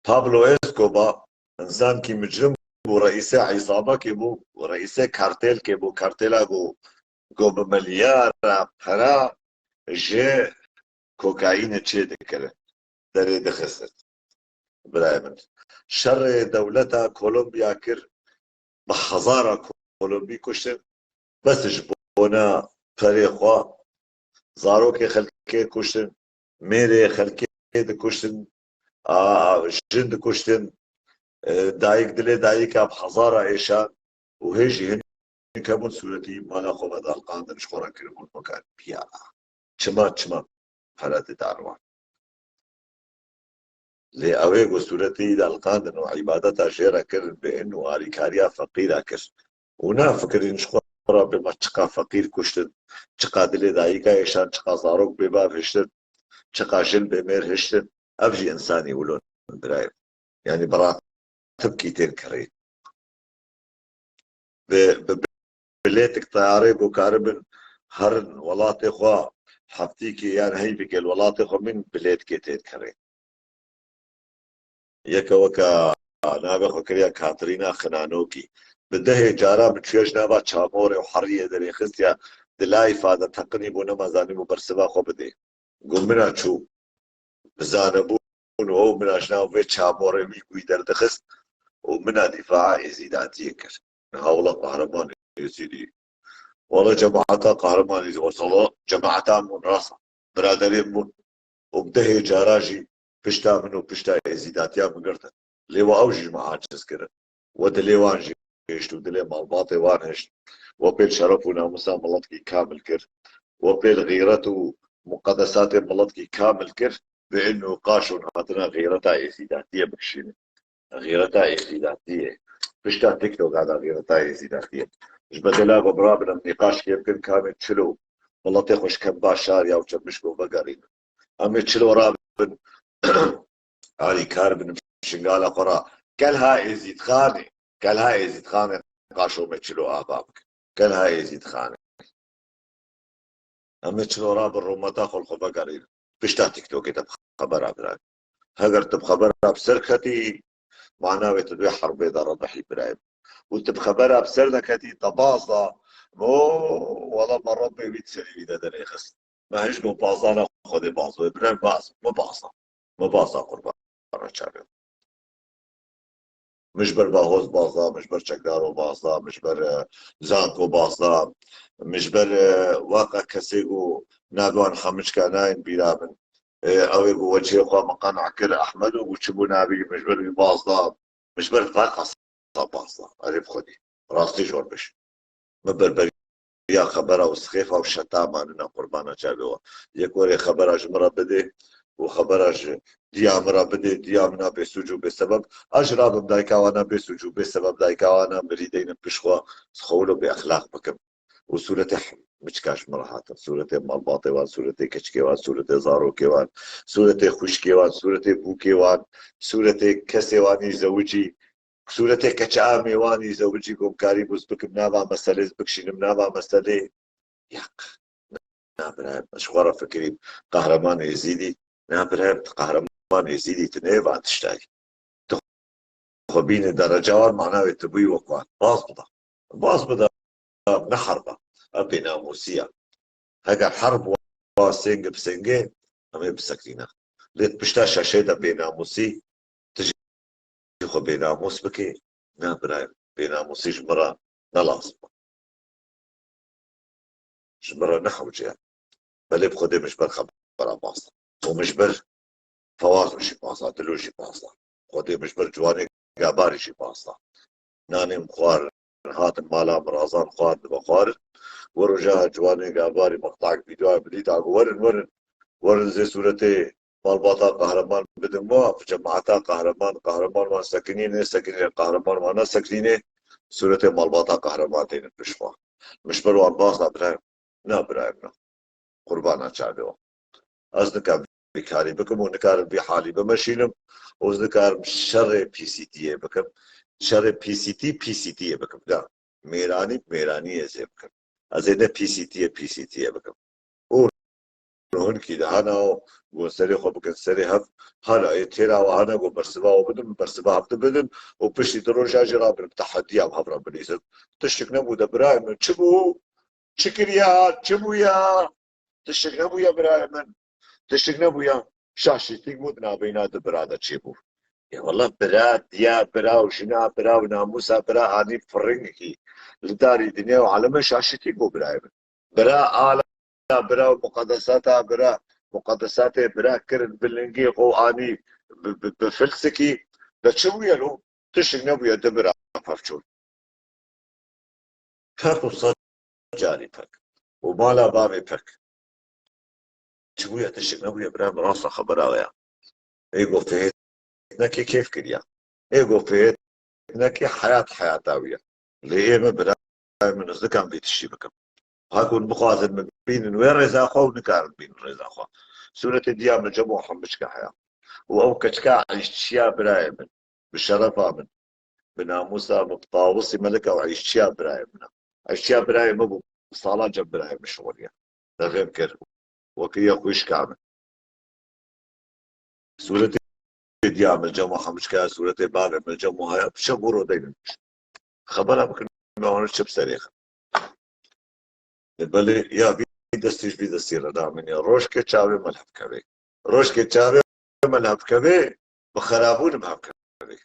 Pablo Escobar, însankî micrim bû, reîsê îsabekê bû, reîsê kartêlkê bû, kartêla ku, ku bi milyara pera ji kokaînê çê dikirin, derê dixistin. Birayê min. Şerê dewleta Kolombiya kir, bi hezara Kolombî kuştin, bes ji bona perê xwe, zarokê xelkê kuştin, mêrê xelkê dikuştin, a, jin dikuştin, e, dayik dilê dayika bi hezara êşan û hê jî hinek hebûn sûretî mala xwe vedalqandin, ji xwe re kiribûn weka piya. Çima, çima pere didan wan? Lê ew ê ku sûretî dalqandin û îbadeta jê re kirin, bi in û alîkariya feqîra kir. Û nafikirîn ji xwe re bê me çiqa feqîr kuştin, çiqa dilê dayika êşan, çiqa zarok bêbav hiştin, çiqa jin bê mêr hiştin. Ev jî însanî wilo in birayê min. Yanî bi ratibkî tên kirîn. Bi, bi bilêtik teyarê ku karibin herin welatê xwe heftîkê yan heyvekê li welatê xwe min bilêtikê tên kirîn. Yeke weke navê xwe kiriya Katerîna Xinanokî. Bi dehê cara min çûye ji nava çamorê û heriyê derêxistiya, di layfa de teqinî bû, nema zanîbû bersiva xwe bidê. Got, mina çû, bizane bûn û ew mina ji nav vê çamorê wî ku wî derdixist û mina dîfaa êzîdatiyê kir. Niha wela qehreman êzîdî. Wela cemaeta qehreman êzîdî. Wela cemaeta min rast e. Biraderên min û bi dehê cara jî pişta min û pişta êzîdatiya min girtin. Lê we ew jî ji me aciz kirin. We dilê wan jî hişt û dilê malbatê wan hişt. We pê li şeref û namusa miletkî kamil kir. We pê li xîret û muqedesatê miletkî kamil kir. Bi in û qaş hûn hatine xîreta êzîdatiyê bikişînin. Xîreta êzîdatiyê. Pişta TikTok hada xîreta êzîdatiyê. Ji bedela ku birabin em nîqaş kê bikin, kamê çilo miletê xwe ji kemba şar ya û çemişko vegerînin. Em ê çilo rabin, alîkar bin şingala xwe re. Kelha Êzîdxanê, kelha Êzîdxanê qaşo me çilo ava bikin. Kelha Êzîdxanê. Em ê çilo rabin rûmeta xwe li xwe vegerînin. Pişta TikTokê te bi xebera birayê. Heger tu bi xebera bi ser ketî, mana wê tu di wê herbê de redihî birayê. Û tu bi xebera bi ser neketî, te baz da, o, wela me Rebbê wî di serê wî de derêxist. Me hiç got bazana Xwedê baz be. Bire baz, me baz da. Me baz da qurbana çavê. Min ji ber Bahoz baz da, min ji ber Çekdaro baz da, min ji ber, e, Zanko baz da, min ji ber, e, waka kesê ku navê wan hemiçka nayên bîra min. E, ew ê ku weçiyê xwe min qen'a kir, Ehmed û ku çi bû navê min ji ber wî baz da, min ji ber vaka baz da. Erê bi Xwedê. Rastî ji wan biş. Min berberiya xebera û sixêfa û şetama nina qurbana çavê we. Yek werê xebera ji min re bidê û xebera ji diya min re bidê, diya min a bêsûc û bêsebeb. Ez jî rabim dayika wana bêsûc û bêsebeb, dayika wana mirî deynim pişt xwe, xwe wilo bêexlaq bikim. û sûretê miçika ji min re hatin. Sûretê malbatê wan, sûretê keçikê wan, sûretê zarokê wan, sûretê xwişkê wan, sûretê bûkê wan, sûretê kesê wan î zewicî, sûretê keçe amê wan î zewicî, ku bikarî bûz bikim nava meselê, bikşînim nava meselê. Yek. Na birayê min, ji xwe re fikirî, Qehreman Êzîdî, na birayê min, Qehreman Êzîdî tu neyê van tiştayî. Tu xwe bîne dereca wan, mana wê tu bûyî wek wan. Baz bida. Baz bida, ne herba. Ev bênamûsî ya. Heger herb wa sênge bi sêngê, em ê bisekinîne. Lê pişta şaşeyê de bênamûsî, tu jî xwe bênamûs bikê, na birayê min, bênamûsî ji min re ne lazim e. Ji min re ne hewce ye. Belê bi Xwedê min ji ber xebera baz da. Û min ji ber Fewaz jî baz da, Dilo jî baz da. Xwedê min ji ber Ciwanê Gabarî jî baz da. Nanê min xwarin, hatin mala min razan xwarin, dibe xwarin. We roja Ciwanê Gabarî mextak vîdeoya min dît, a got, werin, werin, werin zê sûretê malbata Qehreman bidin wa, cemaeta Qehreman, Qehreman wan sekinî, nêsekinî, Qehreman wan nesekinî, sûretê malbata Qehreman tênin pişt xwe. Min ji ber wan baz da, birayê min. Na birayê min. Qurbana çavê wan. Ez nikarim vî karî bikim û nikarim vî halî bimeşînim û ez nikarim şerê P C T'yê bikim. Şerê P C T, P C T'yê bikim. Na. Mêranî, mêranî ez ê bikim. Ez ê ne P C T'yê, P C T'yê bikim. Û hinkî de hana û got serê xwe bikin serê hev, hala ê têra we hana got bersiva we bidin, bersiva hev bidin û piştî du roja jî rabin bi tehediya hev re bilîzin. Tiştik nebû de birayê min, çi bû? Çi kiriya? Çi bûya? Tiştik nebûye birayê min. Tiştik nebûye. Şaşîtîk bû di navbeyna du bira de çêbû. Ê wele bira, diya bira û jina bira û namûsa bira anî firingekî li darî dinya û aleme şaşîtîk bû birayê min. Bira ala bira û muqedesata bira, muqedesatê bira kirin bi lingê xwe û anî bi, bi, bi filsikî. De çi bûye lo? Tiştik nebûye du bira pevçûn. Pek û sed carî pek. Û mala bavê pek. Çi bûye, tiştik nebûye, bira min rasta xebera we ya. Ê got fêtnekê kêf kiriya. Ê got fêtnekê heyat heyata wî ye. Lê ê min birayê min, ez nikan vê tiştî bikim. Ha ku bixwazin min bînin wê rêza xwe û nikarin bînin rêza xwe. Sûretê diya min cem û hembiçka heya. Û ew keçika îşçiya birayê min, bi şerefa min, bi namûsa min, bi tawusî melika û îşçiya birayê min e. Îşçiya birayê min bû, sala cem birayê min şixuliye. Te fêm kir. Wekî ye xwişka min. Sûretê diya min cem û hemçkaya sûretê bavê min cem û haya, piçe bû rodeynin. Xebera bikin, me wan çi bi serê xin. E, belê, ya vî destî ji vî destî re namîne. Rojkê çavê me li hev kevê. Rojkê çavê me li hev kevê, bi xerabûn bi hev kevê.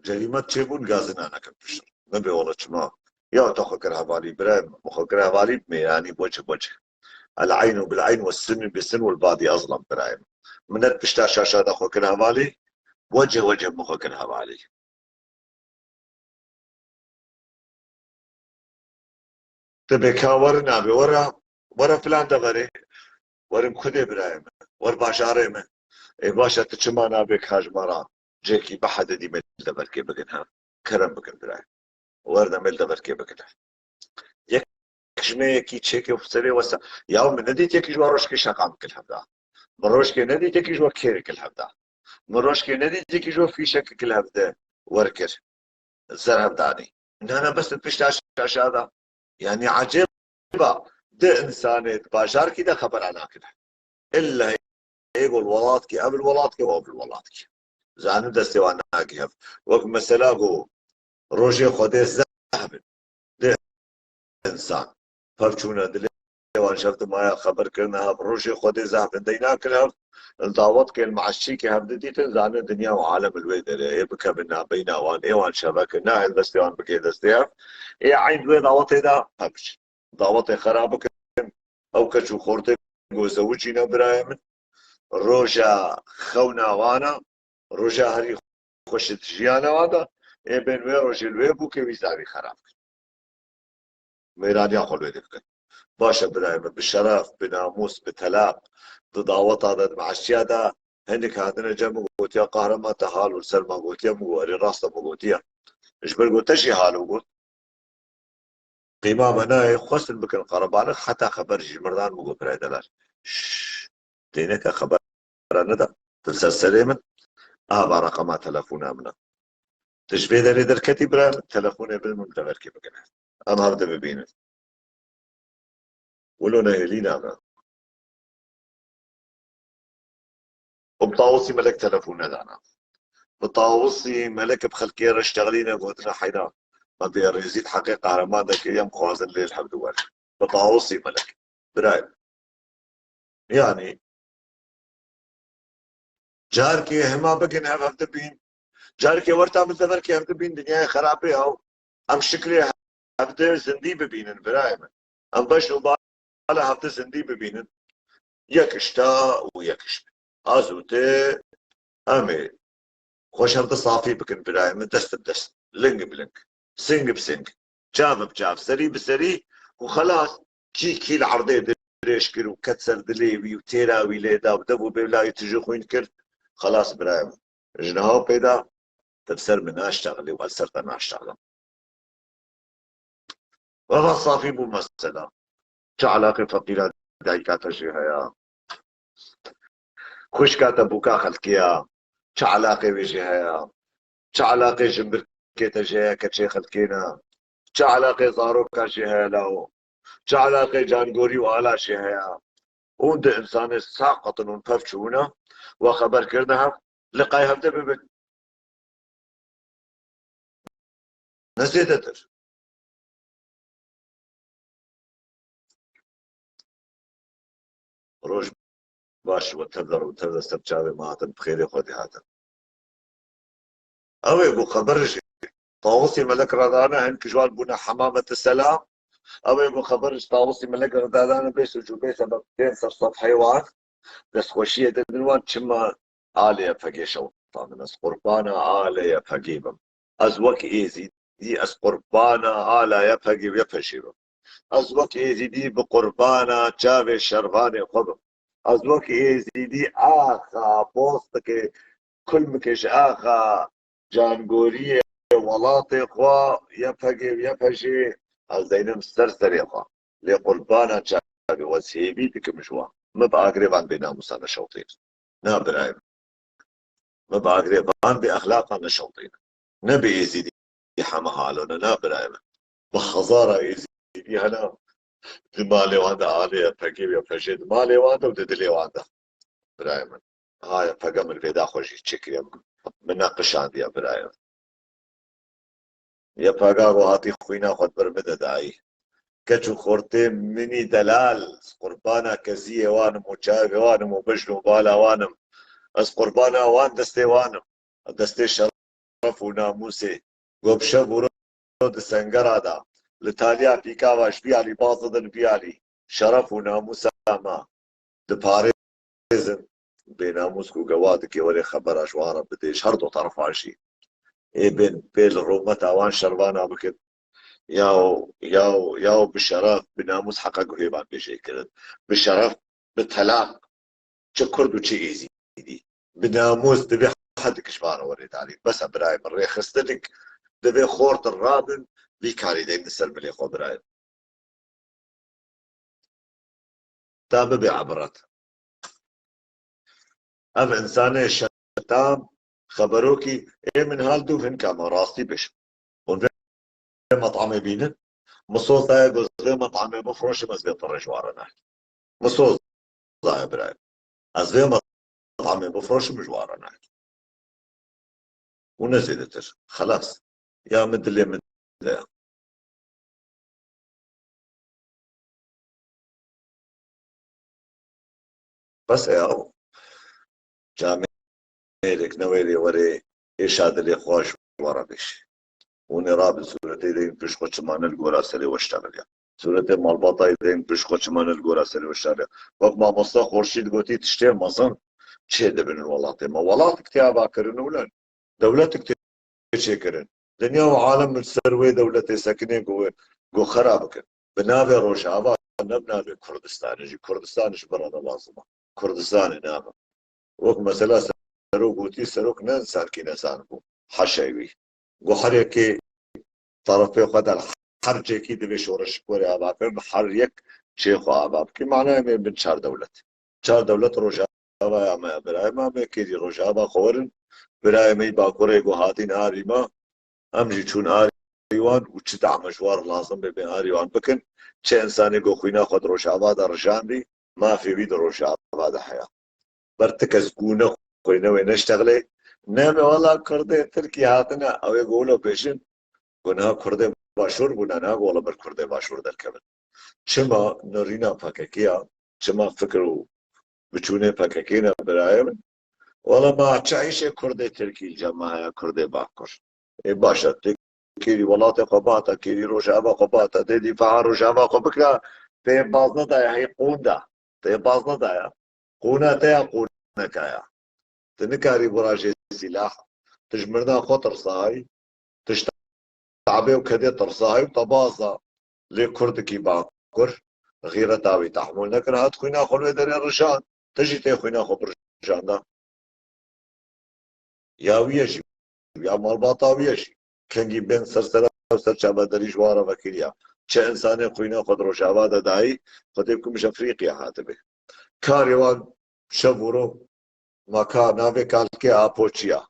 Cerîmet çêbûn gazina nekin pişt. Nebe wala çima. Ya te xwe kir hevalî birayê min. Xwe kir hevalî bi mêranî, wece wece. El eynu bil eyn ve sinu bi sin ve badî azlam birayê min. Minet pişta şaşa de xwe kir hevalî. Wece wece min xwe kir hevalî. Te bê ka werin nabê, were, were filan deverê, werin kudê birayê min, wer bajarê min. Ê baş e, tu çima nabê ka ji me re cêkî bihedidî me li deverkê bikin ha? Kerem bikin birayê. Wer de me li deverkê bikin ha. Yek ji me yekî çêkê xwe serê wesa. Ya min nedît yekî ji we rojkê şeqamik li hev da. Min rojkê nedît yekî ji we kêrik li hev da. Min rojkê nedît yekî ji we fîşekik li hev de wer kir. Zer hev danî. Nana bes pişta şaşa da. Yani ecêba, di insanê di bajarkî de xebera nakine. Îlla ê gol welatkî, ev li welatkî, ev li welatkî. Zanin destê wan nagî hev. Wek mesela ku rojê Xwedê zehf in. Di insan. Pevçûne dilê wan şev dimaya xeber kirine hev. Rojê Xwedê zehf in deyna kir hev. Li dawet kên meşçî ke hev didîtin, zanin dinya û alem li wê derê. Ê bikevin nabeyna wan, ê wan şeve kin, na hel destê wan bikê destê hev. Ê eyn wê dawetê de pevç. Dawetê xera bikin. Ew keç û xortê ku zewicîne birayê min. Roja xewna wana, roja herî xweş di jiyana wan de, ê bên wê rojê li wê bûkê wî zarî xera bikin. Mêraniya xwe li wê dikin. Baş e birayê min, bi şeref, bi namûs, bi telaq, di daweta de, di meşçiya de, hinek hatine cem min gotiya, Qahreman te hal û li ser me gotiye, min got, erê rast e min gotiye. Ji ber got te jî hal û got. Qîma me nayê, xwestin bikin qerebalix, heta xeber ji mirdan min got, birayê delal. Şşş, têneke xebera neda. Tu ser serê min, ava reqema telefona min e. Tu ji vê derê derketî, birayê min, telefonê bin min, deverkê bigine. Em hevde bibînin. Wilo nehêlîna me. Û bi Tawusî Melek telefon nedana. Bi Tawusî Melek bi xelkê re ştexlîne, gotine, heyra, me bêrêzî di heqê qehreman de kiriye, em xwazin lê li hev di werin. Bi Tawusî Melek. Birayê min. Yanî, carkê hema bigin hev hevdibîn, carkê werta min deverkê hevdibîn, dinyayê xerabê ya. Em şiklê hevdi zindî bibînin, birayê min. Em beş û bala hevdi zindî bibînin. Yek işta û yek iş. Az û te em ê xweş hevdi safî bikin, birayê min, dest bi dest, ling bi ling, sing bi sing, çav bi çav, serî bi serî û xelas. Kî kî li erdê dirêj kir û ket ser dilê wî û têra wî lê da û dev û bêvlayî tijî xwîn kir, xelas, birayê min. Ji niha pê de te bi ser min naştexilî û ez ser te naştexilîm. Valla safî bû mesela. Çi eleqê feqîra dayika te jê heye? Xwişka te bûka xelkê ya? Çi eleqê wê jê heye? Çi eleqê jimbirkê te jê heye, keçê xelkê ne? Çi eleqê zaroka jê heye lawo? Çi eleqê cangorî û ala jê heye? Hûn di insanê saqetin hûn pev çûne we xeber kirine hev, liqay hevde bibin. Ne zêdetir. Roj baş, we tev de, we tev de ser çavê me hatin, bi xêrê Xwedê hatin. Ew ê ku xeber jî Tawusê Melek re dane, hin ki ji wan bûne hemamet selam. Ew ê ku xeber ji Tawusê Melek re dadane, bê suc û bê sebeb tên ser sefheyê wan, destxweşiyê didin wan, çima alê YPGê şewitandin. Ez qurbana alê YPGê bim. Ez wek Êzîdî, ez qurbana ala YPGê û YPJ'ê bim. Ez wek Êzîdî bi qurbana çavê şervanê xwe bim. Ez wek Êzîdî axa postikê, kulmikê ji axa cangoriyê welatê xwe, YPGê û YPJ'ê, ez deynim ser serê xwe. Lê qurbana çavê we, ez hêvî dikim ji wan. Min bi agirê van bênamûsan neşewitîn. Na birayê min. Min bi agirê van bêexlaqan neşewitîn. Ne bi Êzîdî heme halo ne, na birayê min. Bi hezara Êzîdî hene di malê wan de, alê YPGê û YPJê di malê wan de û di dilê wan de. Birayê min. Ha YPG min vêda xwe jî çêkiriye. Min neqişandiye, birayê min. YPG ro hatî xwîna xwe di ber min de dayî. Keç û xortê min î delal, ez qurbana keziyê wan im û çavê wan im û bejn û bala wan im. Ez qurbana wan destê wan im. Destê şeref û namûsê. Go bi şev û roj di sengera de, li taliya pîka ve ji vî alî baz didin vî alî. Şeref û namûsa me diparêzin. Bênamûs ku gewa dike, were xebera ji wan re bidê, ji her du terefan jî. Ê bên pê li rûmeta wan şervana bikin. Yaw, yaw, yaw bi şeref, bi namûs heqa guhê van bêjê kirin. Bi şeref, bi telaq, çi Kurd û çi Êzîdî. Bi namûs divê hedik ji van re were darî. Bes e birayê min, rêxistinik divê xortin rabin, vî karî deynin ser milê xwe birayê min. Ta bibe ibret. Ev insanê şetan, xeberokî, ê min hal dûv hinka me rastî bêjim. Hûn vê metamê bînin, min soz daye ku ez vê metamê bifroşim, ez vê pirê ji wan re nakim. Min soz daye birayê. Ez vê metamê bifroşim, ji wan re nakim. Û ne zêdetir. Xelas. Ya min dilê min de ye. Bes e yaw. Camêrek newêrê were êşa dilê xwe ji we re bêjê. Hûn ê rabin sûretê deyin pişt xwe çimane li gora serê we ştexiliya. Sûretê malbatayê deyin pişt xwe çimane li gora serê we ştexiliya. Wek mamosta Xorşî digotî, tiştê mezin çê dibinin welatê me. Welatik tê avakirin û len. Dewletik tê çêkirin. Dinya û alem li ser wê dewletê sekinê ku, ku xera bikin. Bi navê Rojava, ne bi navê Kurdistanê jî. Kurdistan ji bira de lazim e. Kurdistanê nabe. Wek mesela Serok gotî, Serok ne insankî nezan bû. Haşa wî. Guherekê terefê xwe de li her cêkî divê şoreşik were avakirin, her yek çê xwe ava bike. Manayê me bin çar dewlet. Çar dewlet Rojavaya me, birayê me, me kêrî Rojava xwe werin. Birayê me yî Bakurê ku hatin arî me, em jî çûn arî wan û çi dame ji wan lazim be, bê arî wan bikin. Çi insanê ku xwîna xwe di Rojava de rijandî, mafê wî di Rojava de heye. Ber ti kes gûne xwîne wê neştexlê. Ne me wela Kurdê Tirkî hatine, ew ê ku wilo bêjin, ku niha Kurdê Başûr bûne, niha ku wela ber Kurdê Başûr derkevin. Çima nirîna P K K ya, çima fikir û biçûnê P K K ne birayê min? Wela ma çi îşê Kurdê Tirkî li cem me heye, Kurdê Bakur? Ê baş e, tê kêrî welatê xwe bihata, kêrî Rojava xwe bihata, tê dîfaa Rojava xwe bikira, tê baz nedaye, hey qûn da. Tê baz nedaye. Qûna te ya qûneka ya. Tu nikarî birajê sîlah. Tu ji mirina xwe tirsayî. Tu ji tabê û kedê tirsayî û te baz da. Lê Kurdikî Bakur xîreta wî tehmûl nekir, hat xwîna xwe li wê derê rijand. Ti jî tê xwîna xwe birijanda. Ya wî ye jî, ya malbata wî ye jî. Kengî bên ser sera û ser çavederî ji wan re vekiriya. Çi insanê xwîna xwe di Rojava de dayî, Xwedê bikim ji Efrîqiya hatibe. Karê wan şev û roj, ma ka navê kalkê Apo çi ya?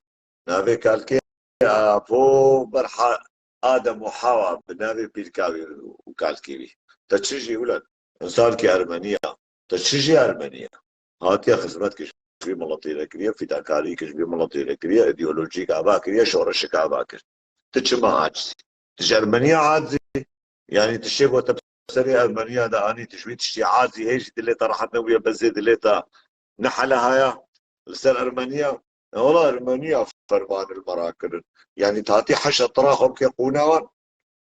Navê kalkê Apo ber ha-, Adem û Hawa bi navê pîrka wî û kalkê wî. Te çi jî wile? Însankî Ermenî ya. Te çi jî Ermenî ya? Hatiye xizmet kir ji vî miletî re kiriye, fîdakarî kir ji vî miletî re kiriye, îdeolojîk ava kiriye, şoreşik ava kir. Tu çima aciz î? Tu ji Ermeniya aciz î? Yanî tiştê ku te serê Ermeniya de anî, tu ji wî tiştî aciz î, hê jî dilê te rehet nebûye, bezê dilê te neheleha ya li ser Ermeniya. E, wela Ermeniya fermanê li me re kirin. Yanî tu hatî heşa tira xwe bike qûna wan.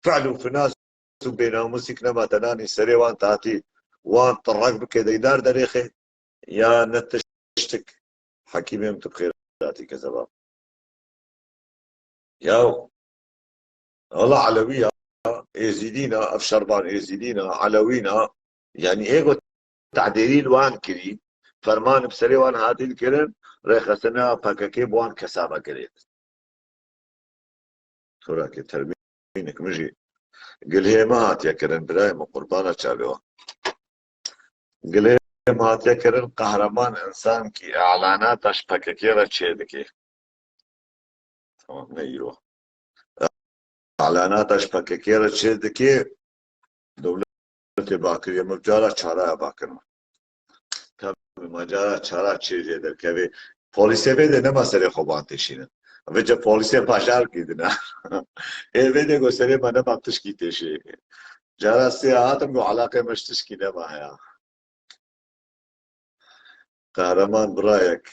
Fe'l û finas û bênamûsîk nema te nanî serê wan, te hatî wan tirek bike deydar derêxê, ya ne tiştik. Hekîmê min tu bi xêr hatî kezeba. Ya wela Elewî ya, Êzîdî ne, ev şervan Êzîdî ne, Elewî ne, yanî ê ku tehdêrî li wan kirî, ferman bi serê wan hatî dikirin, rêxistina P K K bi wan kesa vekirê. Torakê termînik min jî gilhê me hatiye kirin, birayê min qurbana çavê wan. Gilhê me hatiye kirin, qehreman însan kî îlanata ji P K K re çêdike. Tamam, ne îro. Îlanata ji P K K re çêdike, dewletê Bakirî, em cara çara ava kirin. Tabii, ma cara çara çê jê derkeve. Polîsê vê de nema serê xwe ban têşînin. Vêce polîsê bajar kî dine. Ê vê de go serê me nema tişkî têşê. Cara sê hatim go elaqê me ji tişkî nema heye. Qehreman birayek,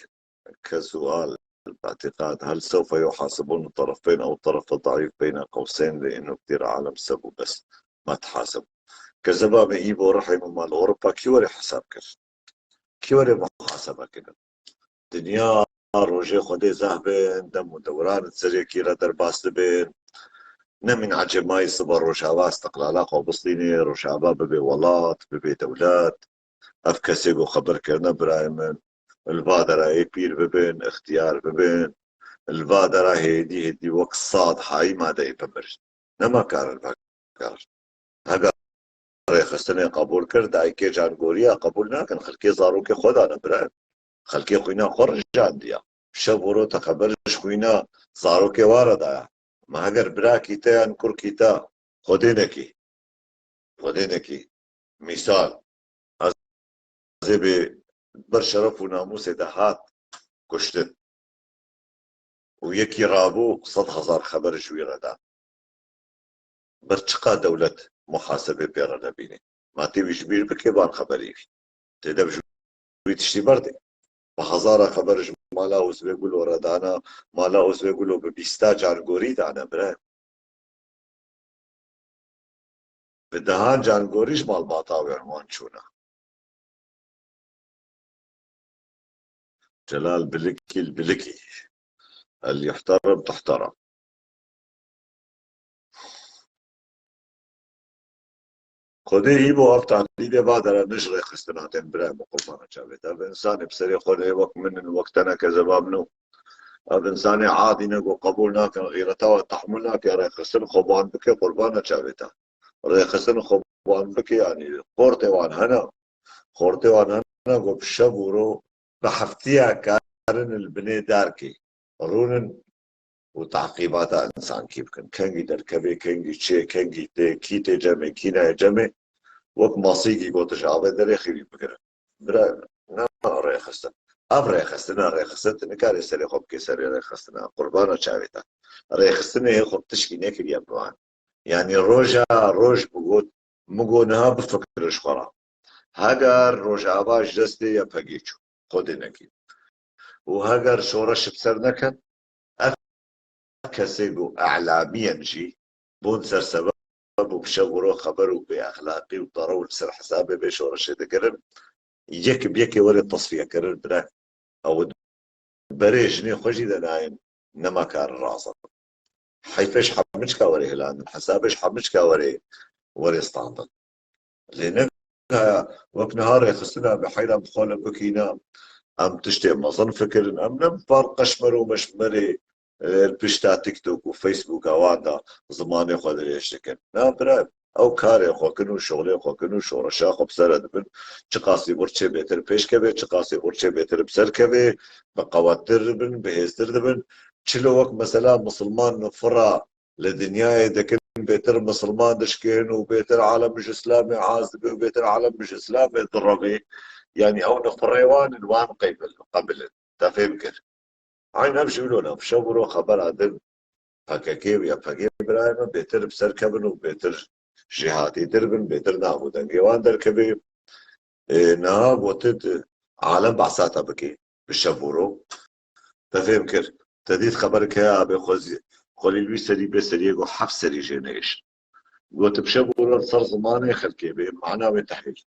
ke sual, اعتقاد، هل سوف يحاسبون الطرفين أو الطرف الضعيف بين قوسين، لأنه كتير عالم سب وبس ما تحاسب. Kezeba me î bo rihê me mal Ewropa kî were hesab kir? Kî were muhasebe kirin? Dinya rojê Xwedê zehf bin, dem û dewran serê kî re derbas dibin. Nemîn ecêmayî siba Rojava istiqlala xwe bistînê, Rojava bibe welat, bibe dewlet. Ev kesê ku xeber kirine birayê min, li va dera ê pîr bibin, ixtiyar bibin, li va dera hêdî hêdî wek sad hayî madeyê bimir. Nema karin vegerin. Heger rêxistinê qebûl kir, dayikê cangoriya qebûl nakin. Xelkê zarokê xwe dane birayê min. Xelkê xwîna xwe rijandiya. Şev û roj te xeber ji xwîna zarokê wan re daye. Ma heger birakî te yan kurkî te Xwedê nekî. Xwedê nekî. Mîsal, ez ê bê ber şeref û namûsê de hat kuştin. Û yekî rabû sed hezar xeber ji wî re da. Ber çiqa dewlet muhasebê pê re nebîne? Ma tê wî ji bîr bike van xeberî wî. Tê dev ji wî tiştî berdê. Bi hezara xeber ji mala Ozbegûlo re dana, mala Ozbegûlo bi bîsta cangorî dane bire. Bi dehan cangorî ji malbata wan çûne. Celal Bilikî li Bilikî. El yuhterem tuhterem. Xwedê î bo ev tehdîdê va dere ne ji rêxistina tên birayê min qurbana çavê te. Ev însanê bi serê xwe de wek min in, wek te ne kezeba min o. Ev însanê adî ne ku qebûl nakin, xîreta we tehmûl nake, rêxistin xwe ban bike qurbana çavê te. Rêxistin xwe wan bike, yanî xortê wan hene. Xortê wan hene ku bi şev û ro bi heftiya karin li binê derkê rûnin û teqîbata însankî bikin. Kengî derkevê, kengî çê, kengî tê, kî tê cemê, kî nayê cemê, wek masîkî gotiş avê derê xîrî bigirin. Bira, ne rêxistin. Ev rêxistina, rêxistin tu nikarê serê xwe bikê serê rêxistina. Qurbana çavê te. Rêxistinê xwe tişkî nekiriye bi wan. Yanî roja roj bigot, min got niha bifikirin ji xwe re. Heger Rojava ji destê Y P G çû, Xwedê nekî. Û heger şoreş bi ser neken, ev kesê ku e'lamiyen jî bûn sersebeb û bi şev û ro xeber û bêexlaqî û terew li ser hesabê vê şoreşê dikirin, yek bi yekê were tesfiyekirin, bira ew berê jinê xwe jî de nayên nema karin razin. Heyfê ji hemû çika were hilandin, hesabê ji hemû çika were, were standin. Lê ne wek niha rêxistina bi heyran bi xwe li bikîne, em tiştê mezin fikirin, em ne bi par qeşmer û meşmerê, e, pişta TikTok û Facebook a wan de zimanê xwe dirêj dikin. Na bira, ew karê xwe kin û şoxlê xwe kin û şoreşa xwe bi ser re dibin. Çiqasî birçê bêtir pêş keve, çiqasî birçê bêtir bi ser keve, bi qewettir dibin, bi hêztir dibin. Çilo wek mesela misilman fira li dinyayê dikin, bêtir misilman dişkên û bêtir alem ji Îslamê hez dibe û bêtir alem ji Îslamê direve. Yanî ew nifirê wan in, wan qebil, qebil in. Te fêm kir? Eyn ev jî wilo ne. Şev û ro xebera din P K K û Y P G birayê me bêtir bi ser kevin û bêtir jêhatîtir bin, bêtir nav û dengê wan derkeve. Ê, niha gotit, alem behsa te bike bi şev û ro. Te fêm kir? Te dît xeberek heye abê xwe zî-, xwelî wî serî bê seriyê got heft serî jê nehêşin. Got bi şev û ro ser zimanê xelkê bê, mana wê tehêl.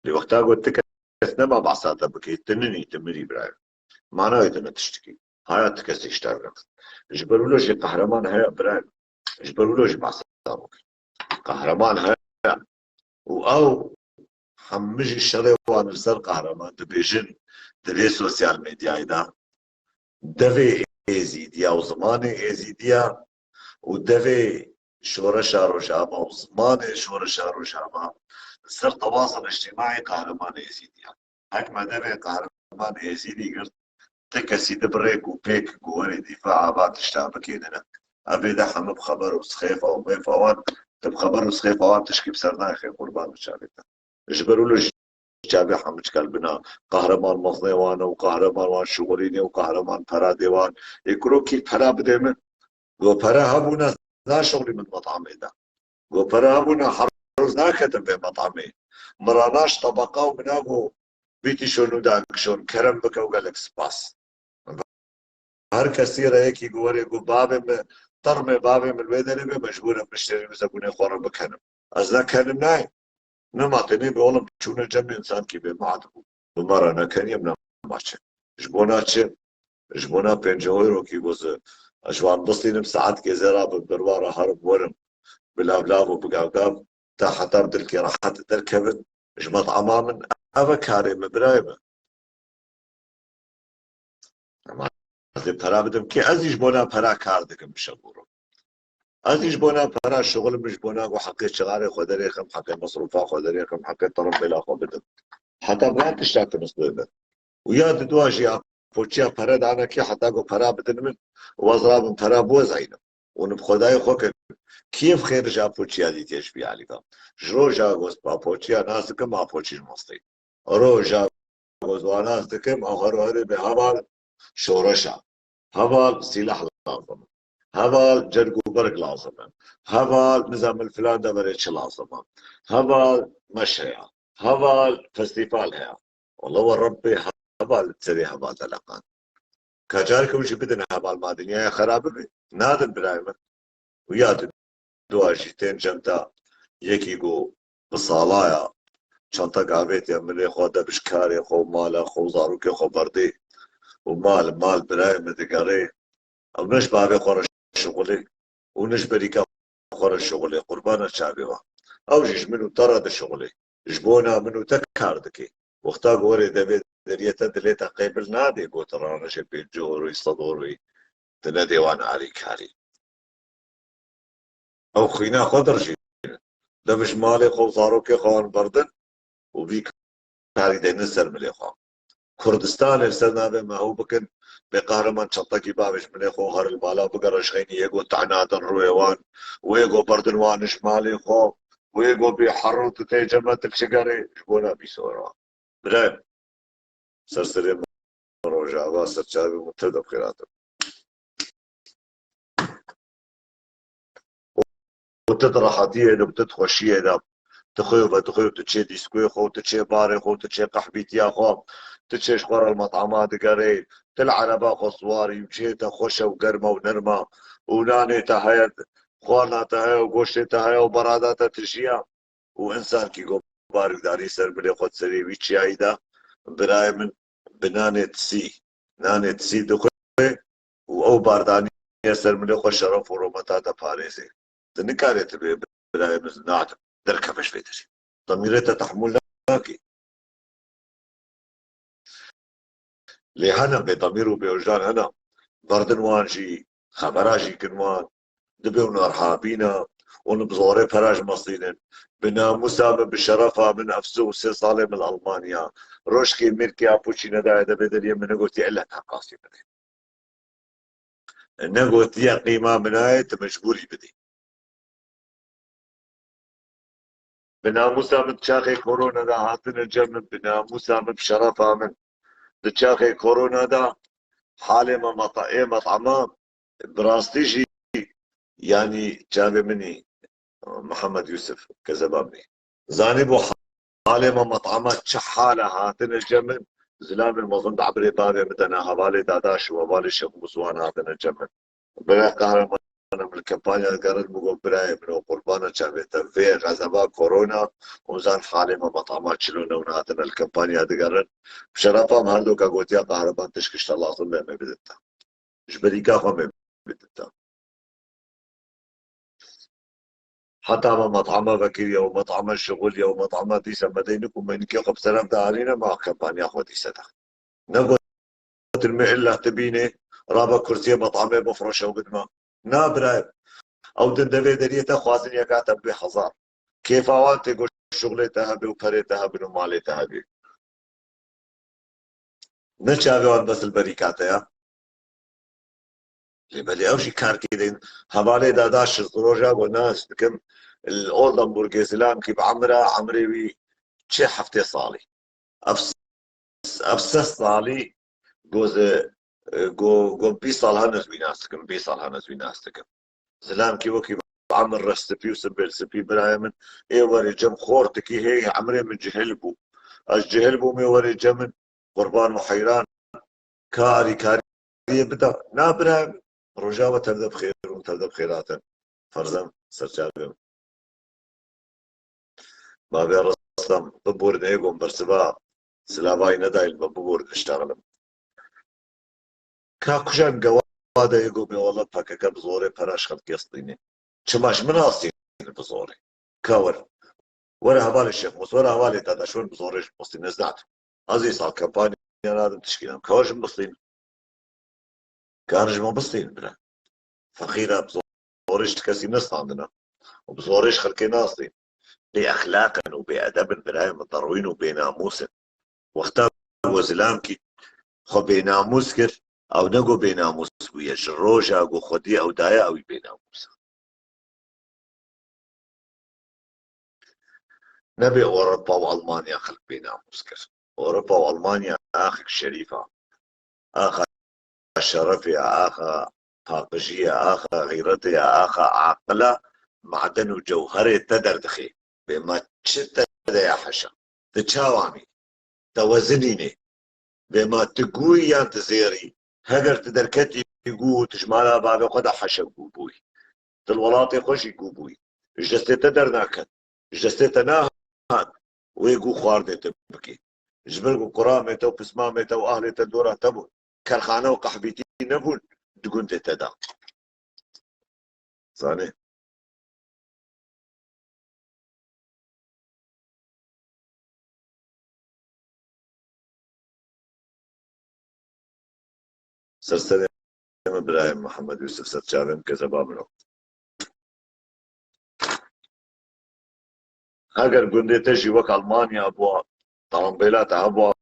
Lê wexta got ti kes nema behsa te bike, ti ninî, ti mirî birayê. Mana wê tune tiştikî. Haya ti kesî ji te re. Ji ber wilo jî qehreman heye birayê. Ji ber wilo jî behsa bike. Qehreman heye. Û ew hemû jî şerê wan li ser qehreman dibêjin di vê sosyal medyayê de. Devê Êzîdiya û zimanê Êzîdiya û devê şoreşa Rojava û zimanê şoreşa Rojava li ser tewaza îctîmaî qehreman Êzîdiya. Hek me devê qehreman Êzîdî girt, ti kesî di bi rêk û pêk ku werê dîfaa va tişta bikê nine. Evê de hemû bi xeber û sixêfa û mêfa wan, tu bi xeber û sixêfa wan tişkî bi ser naxê qurban û çavê te. Ji ber wilo jî çavê hemû çika li bina qehreman mezinê wan û qehreman wan şixulînê û qehreman pera dê wan. Ê kuro kî pera bidê min? Go pera hebûna naşixulî min metamê de. Go pera hebûna her roz naketim vê metamê. Min ra naş tebeqa û min nago bîtî şon û dakişon. Kerem bike û gelek spas. Her kesî re yekî ku werê ku bavê min, termê bavê min wê derê be, mecbûr im piştê wî zebûnê xwe re bikenim. Ez ne kenim nayê. Nema tenê bi olim çûne cem însan kî bê mead bû. Bi me re ne kenî em ne maçe. Ji bona çi? Ji bona pêncî euro kî ku ez ji wan bistînim saetkê zêra bi birwa re herim werim. Bi lav lav û bi gav gav te heta bi dilkê rehet derkevin. Ji metama min ev e karê min, birayê min. Ama ez ê pera bidim kê? Ez jî ji bona pera kar dikim bi şev û ro. Ez jî ji bona pera şixulim, ji bona ku heqê çixarê xwe derêxim, heqê mesrûfa xwe derêxim, heqê tirimbêla xwe bidim. Heta van tişta kinisbê be. Û ya didwa jî apoçiya pere dane kê heta ku pera bidin min û ez rabim pera biwezaynim. Û nim xwedayê xwe kir. Kî ev xêr ji apoçiya dîtiye ji vî alî ve? Ji roja ku ez apoçiya nas dikim, apoçî ji masteyî. Roja ku ez wan nas dikim, ew her herê bê heval şoreşa. Heval sîlah lazim e. Heval cerg û berg lazim e. Heval nizam li filan deverê çi lazim e. Heval meş heye. Heval festîval heye. Wele we Rebbê heval li serê heval de leqand. Ka careke ew jî bidin heval ma dinyaya xera bibe. Nadin birayê min. Û ya di dua jî tên cem te yekî ku bi salaya çantek avêtiye milê xwe de bi ji karê xwe û mala xwe û zarokê xwe berdê û mal mal birayê min digerê. Ew ne ji bavê xwe re şixulê û ne ji berîka xwe re şixulê, qurbana çavê wan. Ew jî ji min û te re dişixulê. Ji bona min û te kar dike. Wexta ku werê devê deriyê te dilê te qêbil nadê, got ranijê pêncî euroyî, sed euroyî. Tu nedê wan alîkarî. Ew xwîna xwe dirijînin. Dev ji malê xwe û zarokê xwe wan berdin û vî karî deynin ser milê xwe. Kurdistanê li ser navê me ew bikin, bê qehreman çentekî bavê ji milê xwe û her li bala bigere ji xeynî yê got tehnadin rûyê wan û yê got berdin wan ji malê xwe û yê got bê herû tu tê ceme tu çi gerê ji bona bîsora. Birayê, ser serê min Rojava, ser çavê min, te de bi xêr hatin. Û tu di rehetiyê de, û tu di xweşiyê de, tu xwe ve, tu xwe, tu çê dîskoyê xwe, tu çê barê xwe, tu çê qehbîtiya xwe, tu çê ji xwe re li metama digerê, tu li ereba xwe siwarî û cihê te xweş e û germ e û nerm e û nanê te heye, xwarina te heye û goştê te heye û berada te tijî ye. Û însankî ku barikdarî ser milê xwe di serê wî çiyayî de, birayê min bi nanê tisî, nanê tisî dixwe û ew bardaniye ser milê xwe şeref û rûmeta te parêzê. Tu nikarê tu bê birayê min, na, derkeve ji vê derê. Demîrê te tehmûl nake. Lê hene bêdemîr û bêwijdan hene. Berdin wan jî, xebera jî kin wan. Dibê hûn erhabîne, hûn bi zorê pera ji me stînin. Bi namûsa min, bi şerefa min, ev sê û sê salê min li Elmanya. Rojkê Mîrkê Apoçî nedaye devê deriyê min negotiye illa teqasî bidê. Negotiye qîma min nayê, tu mecbûrî bidî. Bi namûsa min di çaxê korona de hatine cem min, bi namûsa min, bi şerefa min. Di çaxê korona de halê me meta-, ê met'ama bi rastî jî, yanî çavê min î, Mihemed Yûsif, kezeba min î. Zanîbû halê me met'ama çi hal e hatine cem min, zilamên mezin di ebrê bavê min de ne hevalê Dadaş û hevalê Şex Mûswan hatine cem min. Bira qehreman, em li kampanya digerin, min got, birayê min, o qurbana çavê te, vê xezeba korona, hûn zan halê me met'ama çilo ne, hûn hatine li kampanya digerin. Bi şerefa min her doka gotiya qehreman tişkişte lazim be me bidin te. Ji berîka xwe me bidin te. Heta me met'ama vekiriye û met'ama şixuliye û met'ama dîsa me dey nik û me nikê xwe bi seref de alîne, me kampanya xwe dîsa de. Negotin me illa tu bînê, rabe kursiyê met'amê bifroşe û bidime. Na birayê. Ew din devê deriyê te xwazin yeka te bibê hezar. Kêfa wan tê ku şixulê te hebe û perê te hebin û malê te hebî. Ne çavê wan bes li berîka te ya. Lê belê ew jî karkê din. Hevalê Dadaş ji roja ku nas dikim, li Oldenburgê zilamkî bi emra, emrê wî çi heftê salî. Ev, ev seh salî goze, go, go bîst sal hene ez wî nas dikim, bîst sal hene ez wî nas dikim. Zilamkî wekî emir re spî û simbêl spî birayê min, ê werê cem xortikî hê emrê min cihil bû. Ez cihil bûm, ê werê cem min qurban û heyran. Ka alîkariyê bida. Na birayê min, rojava tev de bi xêr û tev de bi xêr hatin. Ferzan serçavê min. Bavê Restem, biborîne, ê gon bersiva silavayî nedayî li me, biborîne, iştexlim. Ka kujan gewade ê go bê wele P K K bi zorê pera ji xelkê stînê. Çima ji min astîn bi zorê? Ka wer. Were hevalê Şêx Mûs, were hevalê Dadaş, wer bi zorê ji min bistîn, ez nadim. Ez îsal kampanya nadim tişkî nam. Ka wer ji min bistîn. Ka ji min bistîn bira. Feqîra bi zorê ji kesî nestandina. Û bi zorê ji xelkê nastîn. Bê exlaq in û bê edeb in birayê min, derwîn û bênamûs in. Wexta ku zilamkî xwe bênamûs kir, ew ne ku bênamûs bûye, ji roja ku xwedî ew daye ew î bênamûs e. Nebê Ewropa û Almanya xelk bênamûs kir. Ewropa û Almanya axek şerîf e. Axa şerefê ye, axa paqijî ye, axa xîretê ye, axa aqil e, maden û cewherê te derdixê. Bê ma çi te de ya heşa? Di çawa mî? Te wezinînê. Bê ma tu gûyî yan tu zêrî? Heger tu derketî gû û tu ji mala bavê xwe de heşe gû bûyî. Tu li welatê xwe jî gû bûyî. Ji destê te dernaket. Ji destê te nahat wê gû xwardê te bikî. Ji ber ku kuramê te û pismamê te û ahlê te dora te bûn. Kerxane û qehbîtî nebûn di gundê te de. Zanî. Ser serê min birayê Mihemed Yûsif, ser çavê min, kezeba min o. Heger gundê te jî wek Almanya bûa, tarambêla te hebûa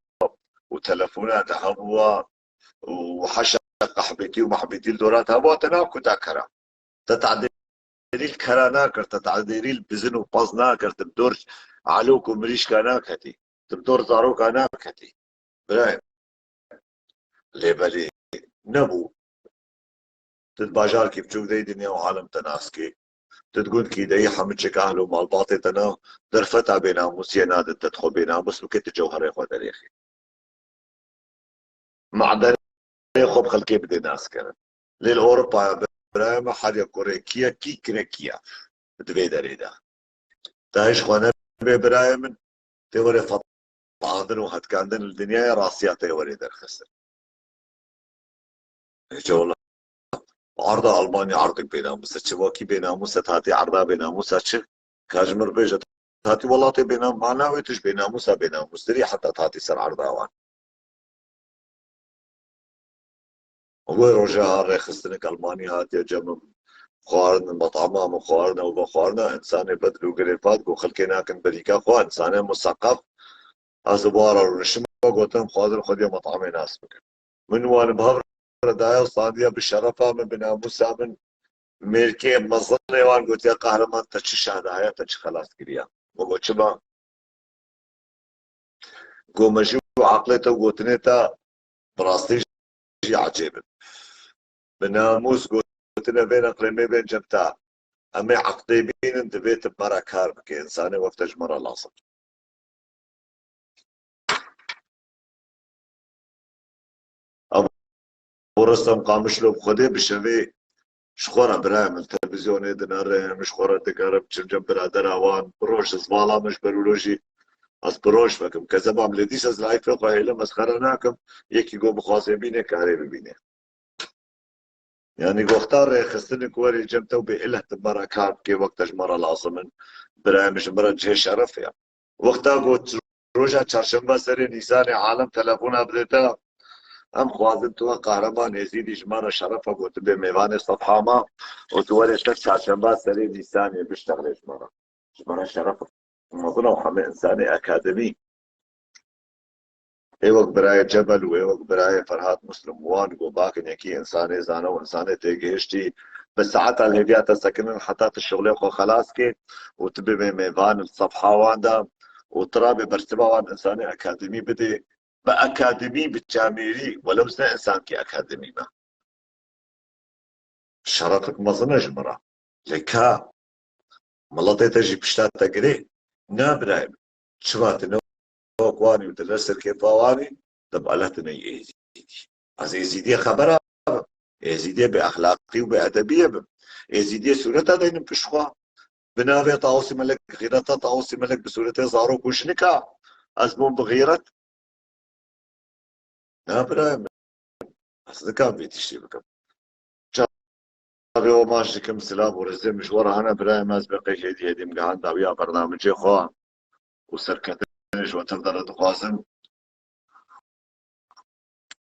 û telefona te hebûa û heşa qehbetî û mehbetî li dora te hebûa, te nakuta kera. Te tadêrî li kera nakir, te tadêrî li bizin û pez nakir, te bi dor elok û mirîşka naketî, te bi dor zaroka naketî. Birayê, lê belê nebû. Tu di bajarkî biçûk de yî, dinya û alem te nas kê. Tu di gundkî de yî, hemû çek ehl û malbatê te ne, derfeta bênamûsiyê nadin te, tu xwe bênamûs bike, tu cewherê xwe derêxî. Me'denê xwe bi xelkê bidê naskirin. Lê li Ewropaya, birayê me, her yek kurê kî ye, kî kirê kî ye. Di vê derê de. Te hêj xwe nebe, birayê min, tê were fetandin û hetkandin li dinyayê, rastiya te were derxistin. Hêca wela. Arda Almanya ardek bênamûs e. Çi wekî bênamûs e, tatî arda bênamûs e çi? Ka ji min re bêje, tatî welatê bênam-, mana wê tu ji bênamûsa bênamûstirî heta tatî ser arda wan. Wê roja rêxistinek Almanya hatiye cem min xwarin, metama min xwarin û vexwarina, insanê bedil û girêfat ku xelkê nakin berîka xwe, insanê museqef, ez li wara rûniştime gotin, xwazin xwediyê metamê nas bikin. Min wan bi hev re daye û standiye bi şerefa min, bi namûsa min, mêrkê mezinê wan gotiye, qehreman, te çi şeh daye, te çi xelas kiriye? Min got, çima? Go me jî û eqlê te û gotinê te bi rastî jî ecêb in. Bi namûs gotine vê neqlê me bên cem te. Em ê eqdê bînin, divê tu bi me re kar bike. Însanê wek te ji me re lazim. Ev Rostem Qamişlo bi Xwedê bi şevê ji xwe re, birayê min, televîzyonê dinerim, ji xwe re digerim, çim cem biradera wan, bi roj ji zvala min ji ber wilo jî ez bi roj vekim. Kezeba min lê dîsa ez layfê xwe hêlim, ez xera nakim, yekî go bixwaze bîne, karê bibîne. Yanî wexta rêxistinê ku werê cem te û bê ileh tu me re kar bikê, wek te ji me re lazim in, birayê min, ji min re cihê şeref ya. Wexta got roja çarşembe serê Nîsanê alem telefona bidê te, em xwazin tu wek qehreman Êzîdî ji me re şerefa ku tu bê mêvanê sefha me û tu werê ser çarşembe serê Nîsanê biştexlê ji me re. Ji me re şeref mezin e û hemê însanê akademî. Ê wek birayê Cebel û ê wek birayê Ferhat Muslim wan ku bakin yekî însanê zane û însanê têgihiştî, bi saeta li hêviya te sekinin heta tu şixulê xwe xelas kê û tu bibê mêvan li sefha wan de û tu rabê bersiva wan însanê akademî bidê, bi akademî, bi camêrî, welew ez ne însankî akademî me. Şerefek mezin e ji min re. Lê ka miletê te jî pişta te girê? Na birayê min. Çima tu ne wek wan î û tu ne serkêfa wan î, tu bi eleh tu ne yî Êzîdî. Ez Êzîdiyê xebera bim. Êzîdiyê bê exlaqî û bê edebiyê bim. Êzîdiyê sûreta deynim pişt xwe. Bi navê Tawusî Melek, xîreta Tawusî Melek bi sûretê zarok û jinika. Ez bûm bi xîret. Na birayê min. Ez nikan vê tiştî bikim. Çavê we maç dikim, silav û rêzê min ji we re hene birayê min, ez bi qey hêdî hêdî min gihand dawiya bernamecê xwe û serketinê ji we tev de re dixwazim.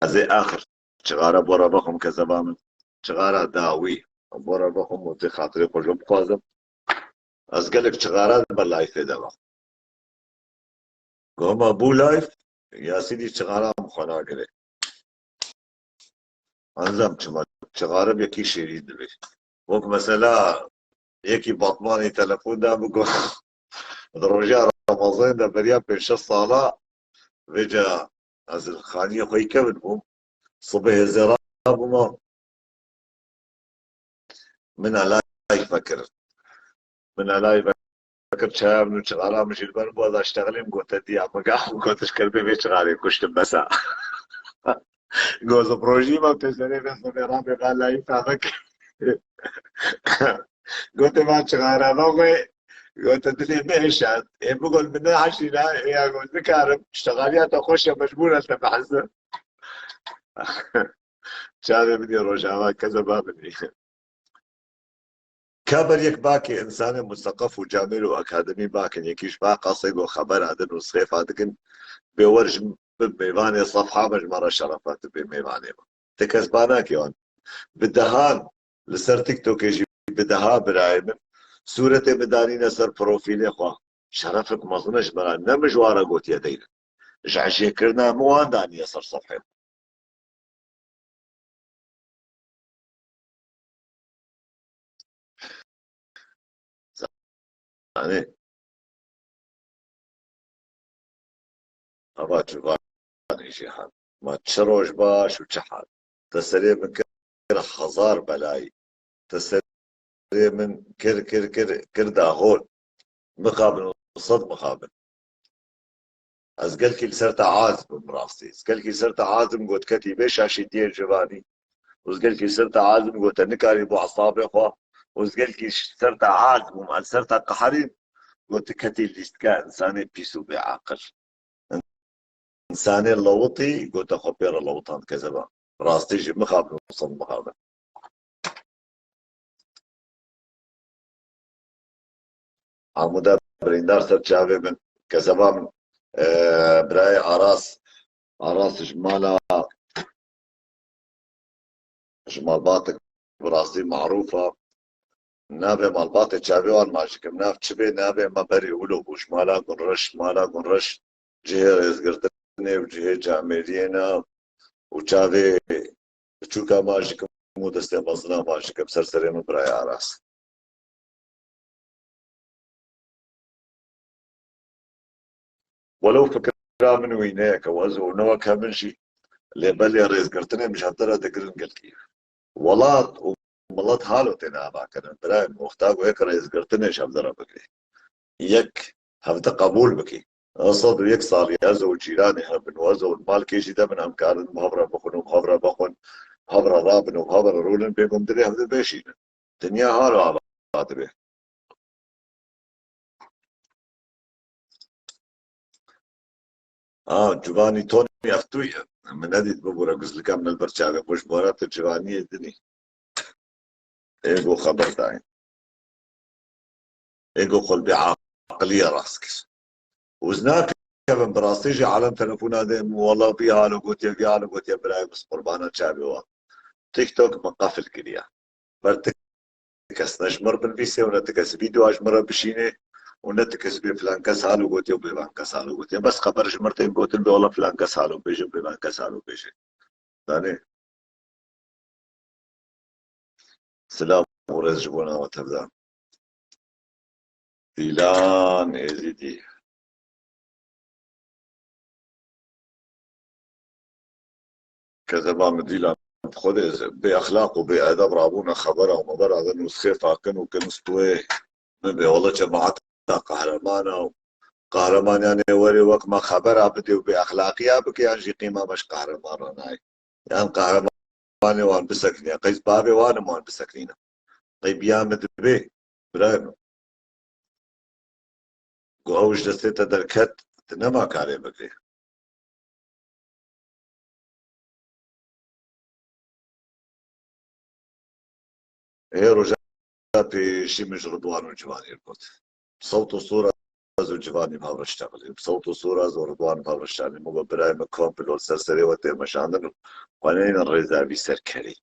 Ez ê axir çixara bo re vexwim kezeba min. Çixara dawî. Bo re vexwim û tê xatirê xwe ji we bixwazim. Ez gelek çixara di ber layfê de vexwim. Goma bû layf, Yasînî çixara min xwe nagire. Anzam çima çixara yekî şêrîn dibe. Wek mesela yekî Batmanî telefon da min got, di roja Remezanê de beriya pênc şeş sala vêca ez li xaniyê xwe yî kevin bûm. Sibê hêzê rabûma. Min alay vekir. Min alay vekir, çaya min û çixara min jî li ber bû, ez aştexilîm, gote diya min ga û gotiş, kerbê vê çixarê kuştim besa. Goz bi rojî me pêserê vê sibê rabê ga layî fehmek. Gote van çixara me xwe, gote dilê me hêşat. Ê bigol min ne heşîna, ê ya goz nikarim. Ştexaliya te xweş e, mecbûr ez te behezim. Çavê min ê Rojava, kezeba min ê. Ka ber yek bakê însanê museqef û camêr û akademî bakin, yekî ji ba qasê go xebera din û sixêfa dikin, bê wer ji min mêvanê sefha min, ji me re şerefa tu bê mêvanê min. Ti kes ba nake wan. Bi dehan li ser TikTokê jî bi deha birayê min sûretê min danîne ser profîlê xwe. şerefek mezin e ji me re, ne min ji wan re gotiye deynin. Ji hişêkirina min wan daniye ser sefhê. Zanî. Hava civanê jî hal. Ma çi roj baş û çi hal. Te serê min kir hezar belayî. Te serê min kir, kir, kir, kir dahol. Mixabin û sed mixabin. Ez gelkî li ser te aciz bûm rastî. Ez gelkî li ser te aciz bûm, got ketî vê şaşîtiyê civanî. Ez gelkî li ser te aciz bûm, got te nikarî bo esabê xwe. Ez gelkî li ser te aciz bûm, ez li ser te qeherîm, got tu ketî lîstika însanê pîs û bêaqil. Însanê lewitî, got te xwe pê re lewitand kezeba. Rastî jî mixabin û sed mixabin. Amuda birîndar ser çavê min. Kezeba min, e, birayê Aras. Aras ji mala, ji malbatek bi rastî marûf e. Navê malbatê çavê wan ma ji kim nav çi bê, navê me berê wilo bû. Ji mala Gunreş, mala Gunreş cihê rêzgirtinê û cihê camêriyê ne û çavê biçûka ma ji kim û destê mezina ma ji kim ser serê min birayê Aras. Welew fikra min wî neyeke, ez û ne weke min jî, lê belê rêzgirtinê min ji hevdera digirin gelkî. Welat û milet halo têne avakirin. Birayê min, wexta ku yek rêzgirtinê ji hevdera bigirê, yek hevde qebûl bikî. Sed û yek salî ez û cîranê hev bin û ez û malkê jî de bin, em karin bi hev re bixwin û bi hev re bixwin, bi hev re rabin û bi hev re rûnin, bêgom divê hevde bêşînin. Dinya halo ava dibe. Ha, civanî Tony ev tu ye. Min nedît bibûre guzlika min li ber çavê xwe ji bona tu civaniyê dinî. Êgo xeber dayê. Êgo xwe li bê aqiliye rast kir. Û ez nakevim bi rastî jî alem telefona dê min wela bî halo gotiye, vî halo gotiye, birayê min, qurbana çavê wan. TikTok min qefil kiriye. Ber ti kes ne ji min re binivîsê û ne ti kes vîdyoa ji min re bişînê û ne ti kes bê filan kes halo gotiye û bêvan kes halo gotiye. Bes xeber ji min re tên gotin bê wela filan kes halo bêje, bêvan kes halo bêje. Danê. Silav û rêz ji bo nava tevdan. Dîlan Êzîdî. Kezeba min Dîlan, bi Xwedê bê exlaq û bê edeb rabûne xebera û mebera de nûsxê fakin û kin stûyê. Min bê wele cemata qehreman e û qehreman yanê werê wek me xebera bidê û bê exlaqiya bike yan jî qîma me ji qehreman re nayê. Yan qehremanê wan bisekiniye. Qey bavê wan im wan biseknîne. Qey biya min dibê, birayê min. Ku ew ji destê te derket, tu nema karê bikê. Ê roja pêşî min ji Ridwan û Ciwanî re got. Sewt û sura ez û Ciwanî bi hev re ştexilî. Sewt û sura ez û Ridwan bi hev re ştexilî. Min got, birayê min, komplo li ser serê we tê meşandin û xwe neynin rêza vî serkerî.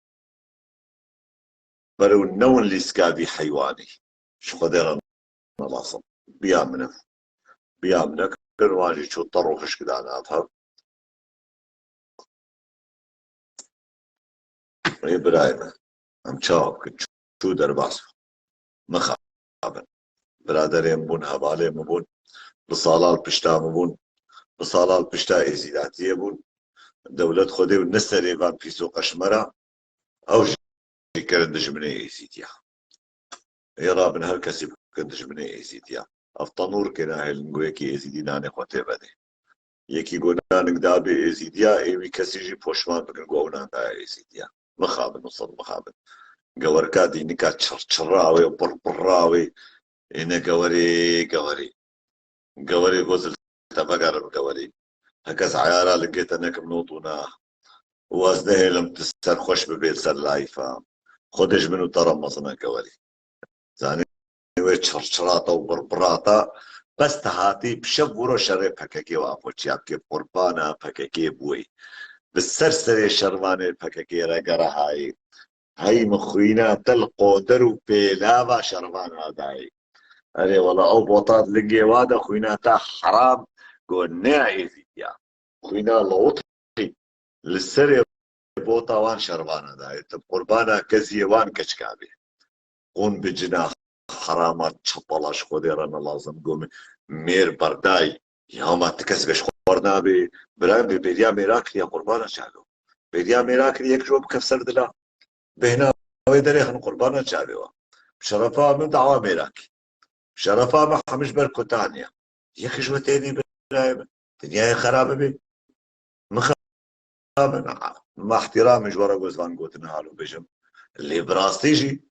Berew newin lîska vî heywanî. Ji Xwedê re nelasim. Biya min e. Biya min e. Kir wan jî çû te rû xişk da nav hev. Ê birayê me. Em çawa bikin? Çû derbas bû. Mixabin. Biraderê min bûn, hevalê min bûn. Bi sala li pişta min bûn. Bi sala li pişta êzîdatiyê bûn. Dewlet Xwedê û ne serê van pîs û qeşmera. Ew jî kirin dijminê êzîdiya. Ê rabin her kesî bikin dijminê êzîdiya. Ev tenûr kê nahêlin ku yekî êzîdî nanê xwe tê vedê. Yekî ku nanik dabê êzîdiya, ê wî kesî jî poşman bikin ku ew nan daye êzîdiya. Mixabin û sed mixabin. Gewerka dînika çirçira wê û pirpira wê. Ê ne gewerê, gewerê. Gewerê goz li te vegerim gewerê. Heke ez eyara lingê te nekim not û na. Û ez nehêlim tu serxweş bibê li ser layfa. Xwedê ji min û te re mezin e gewerê. Zanî wê çirçirata û birbirata, bes te hatî bi şev û roj şerê P K K û Apoçiya bikê, qurbana P K K bûyî. Bi ser serê şervanê P K K re gerehayî. Hey min xwîna te li qodir û pêlava şervana dayî. Erê wela ew bota di lingê wa de xwîna te heram go ne êzîdiya. Xwîna lewitî li serê bota wan şervana dayê. Tu qurbana keziyê wan keçika bê. Hûn bi cina herama çepala ji Xwedê re ne lazim go min mêr berdayî. Ya ma ti kes geş xwar nabê. Birayê bê bêriya mêra kiriya qurbana çavê. Bêriya mêra kiriya yek ji we bikev ser dila. Bêhna wê derê hin qurbana çavê we. Bi şerefa min dawa mêra kî. Bi şerefa min hemî ji ber kutaniya. Yek ji we têdî birayê min. Dinyayê xerabe bê. Mixabin. Ma ihtiramê ji we re gozvan gotin halo bêjim. Lê bi rastî jî,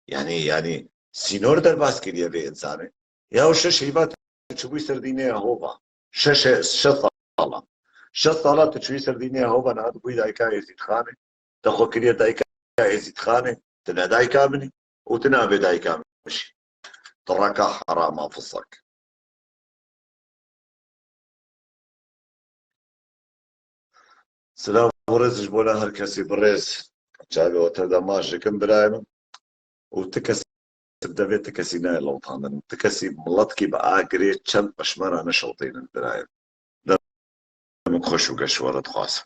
yanî, yanî sînor derbas kiriye vê insanê. Ya şeş heyva tu çibûyî ser dînê Yehova. Şeş, şeş sala. Şeş sala tu çûyî ser dînê Yehova, niha tu bûyî dayika Êzîdxanê. Te xwe kiriye dayika Êzîdxanê. Tu ne dayika min î û tu nabê dayika min jî. Tu reka herama fisek. Silav û rêz ji bona her kesî birêz. Çavê we te demaş dikim birayê min. Û ti kes bi devê ti kesî nayê lewtandin. Ti kesî miletkî bi agirê çend peşmera neşewtînin birayê min. Demek xweş û geş we re dixwazim.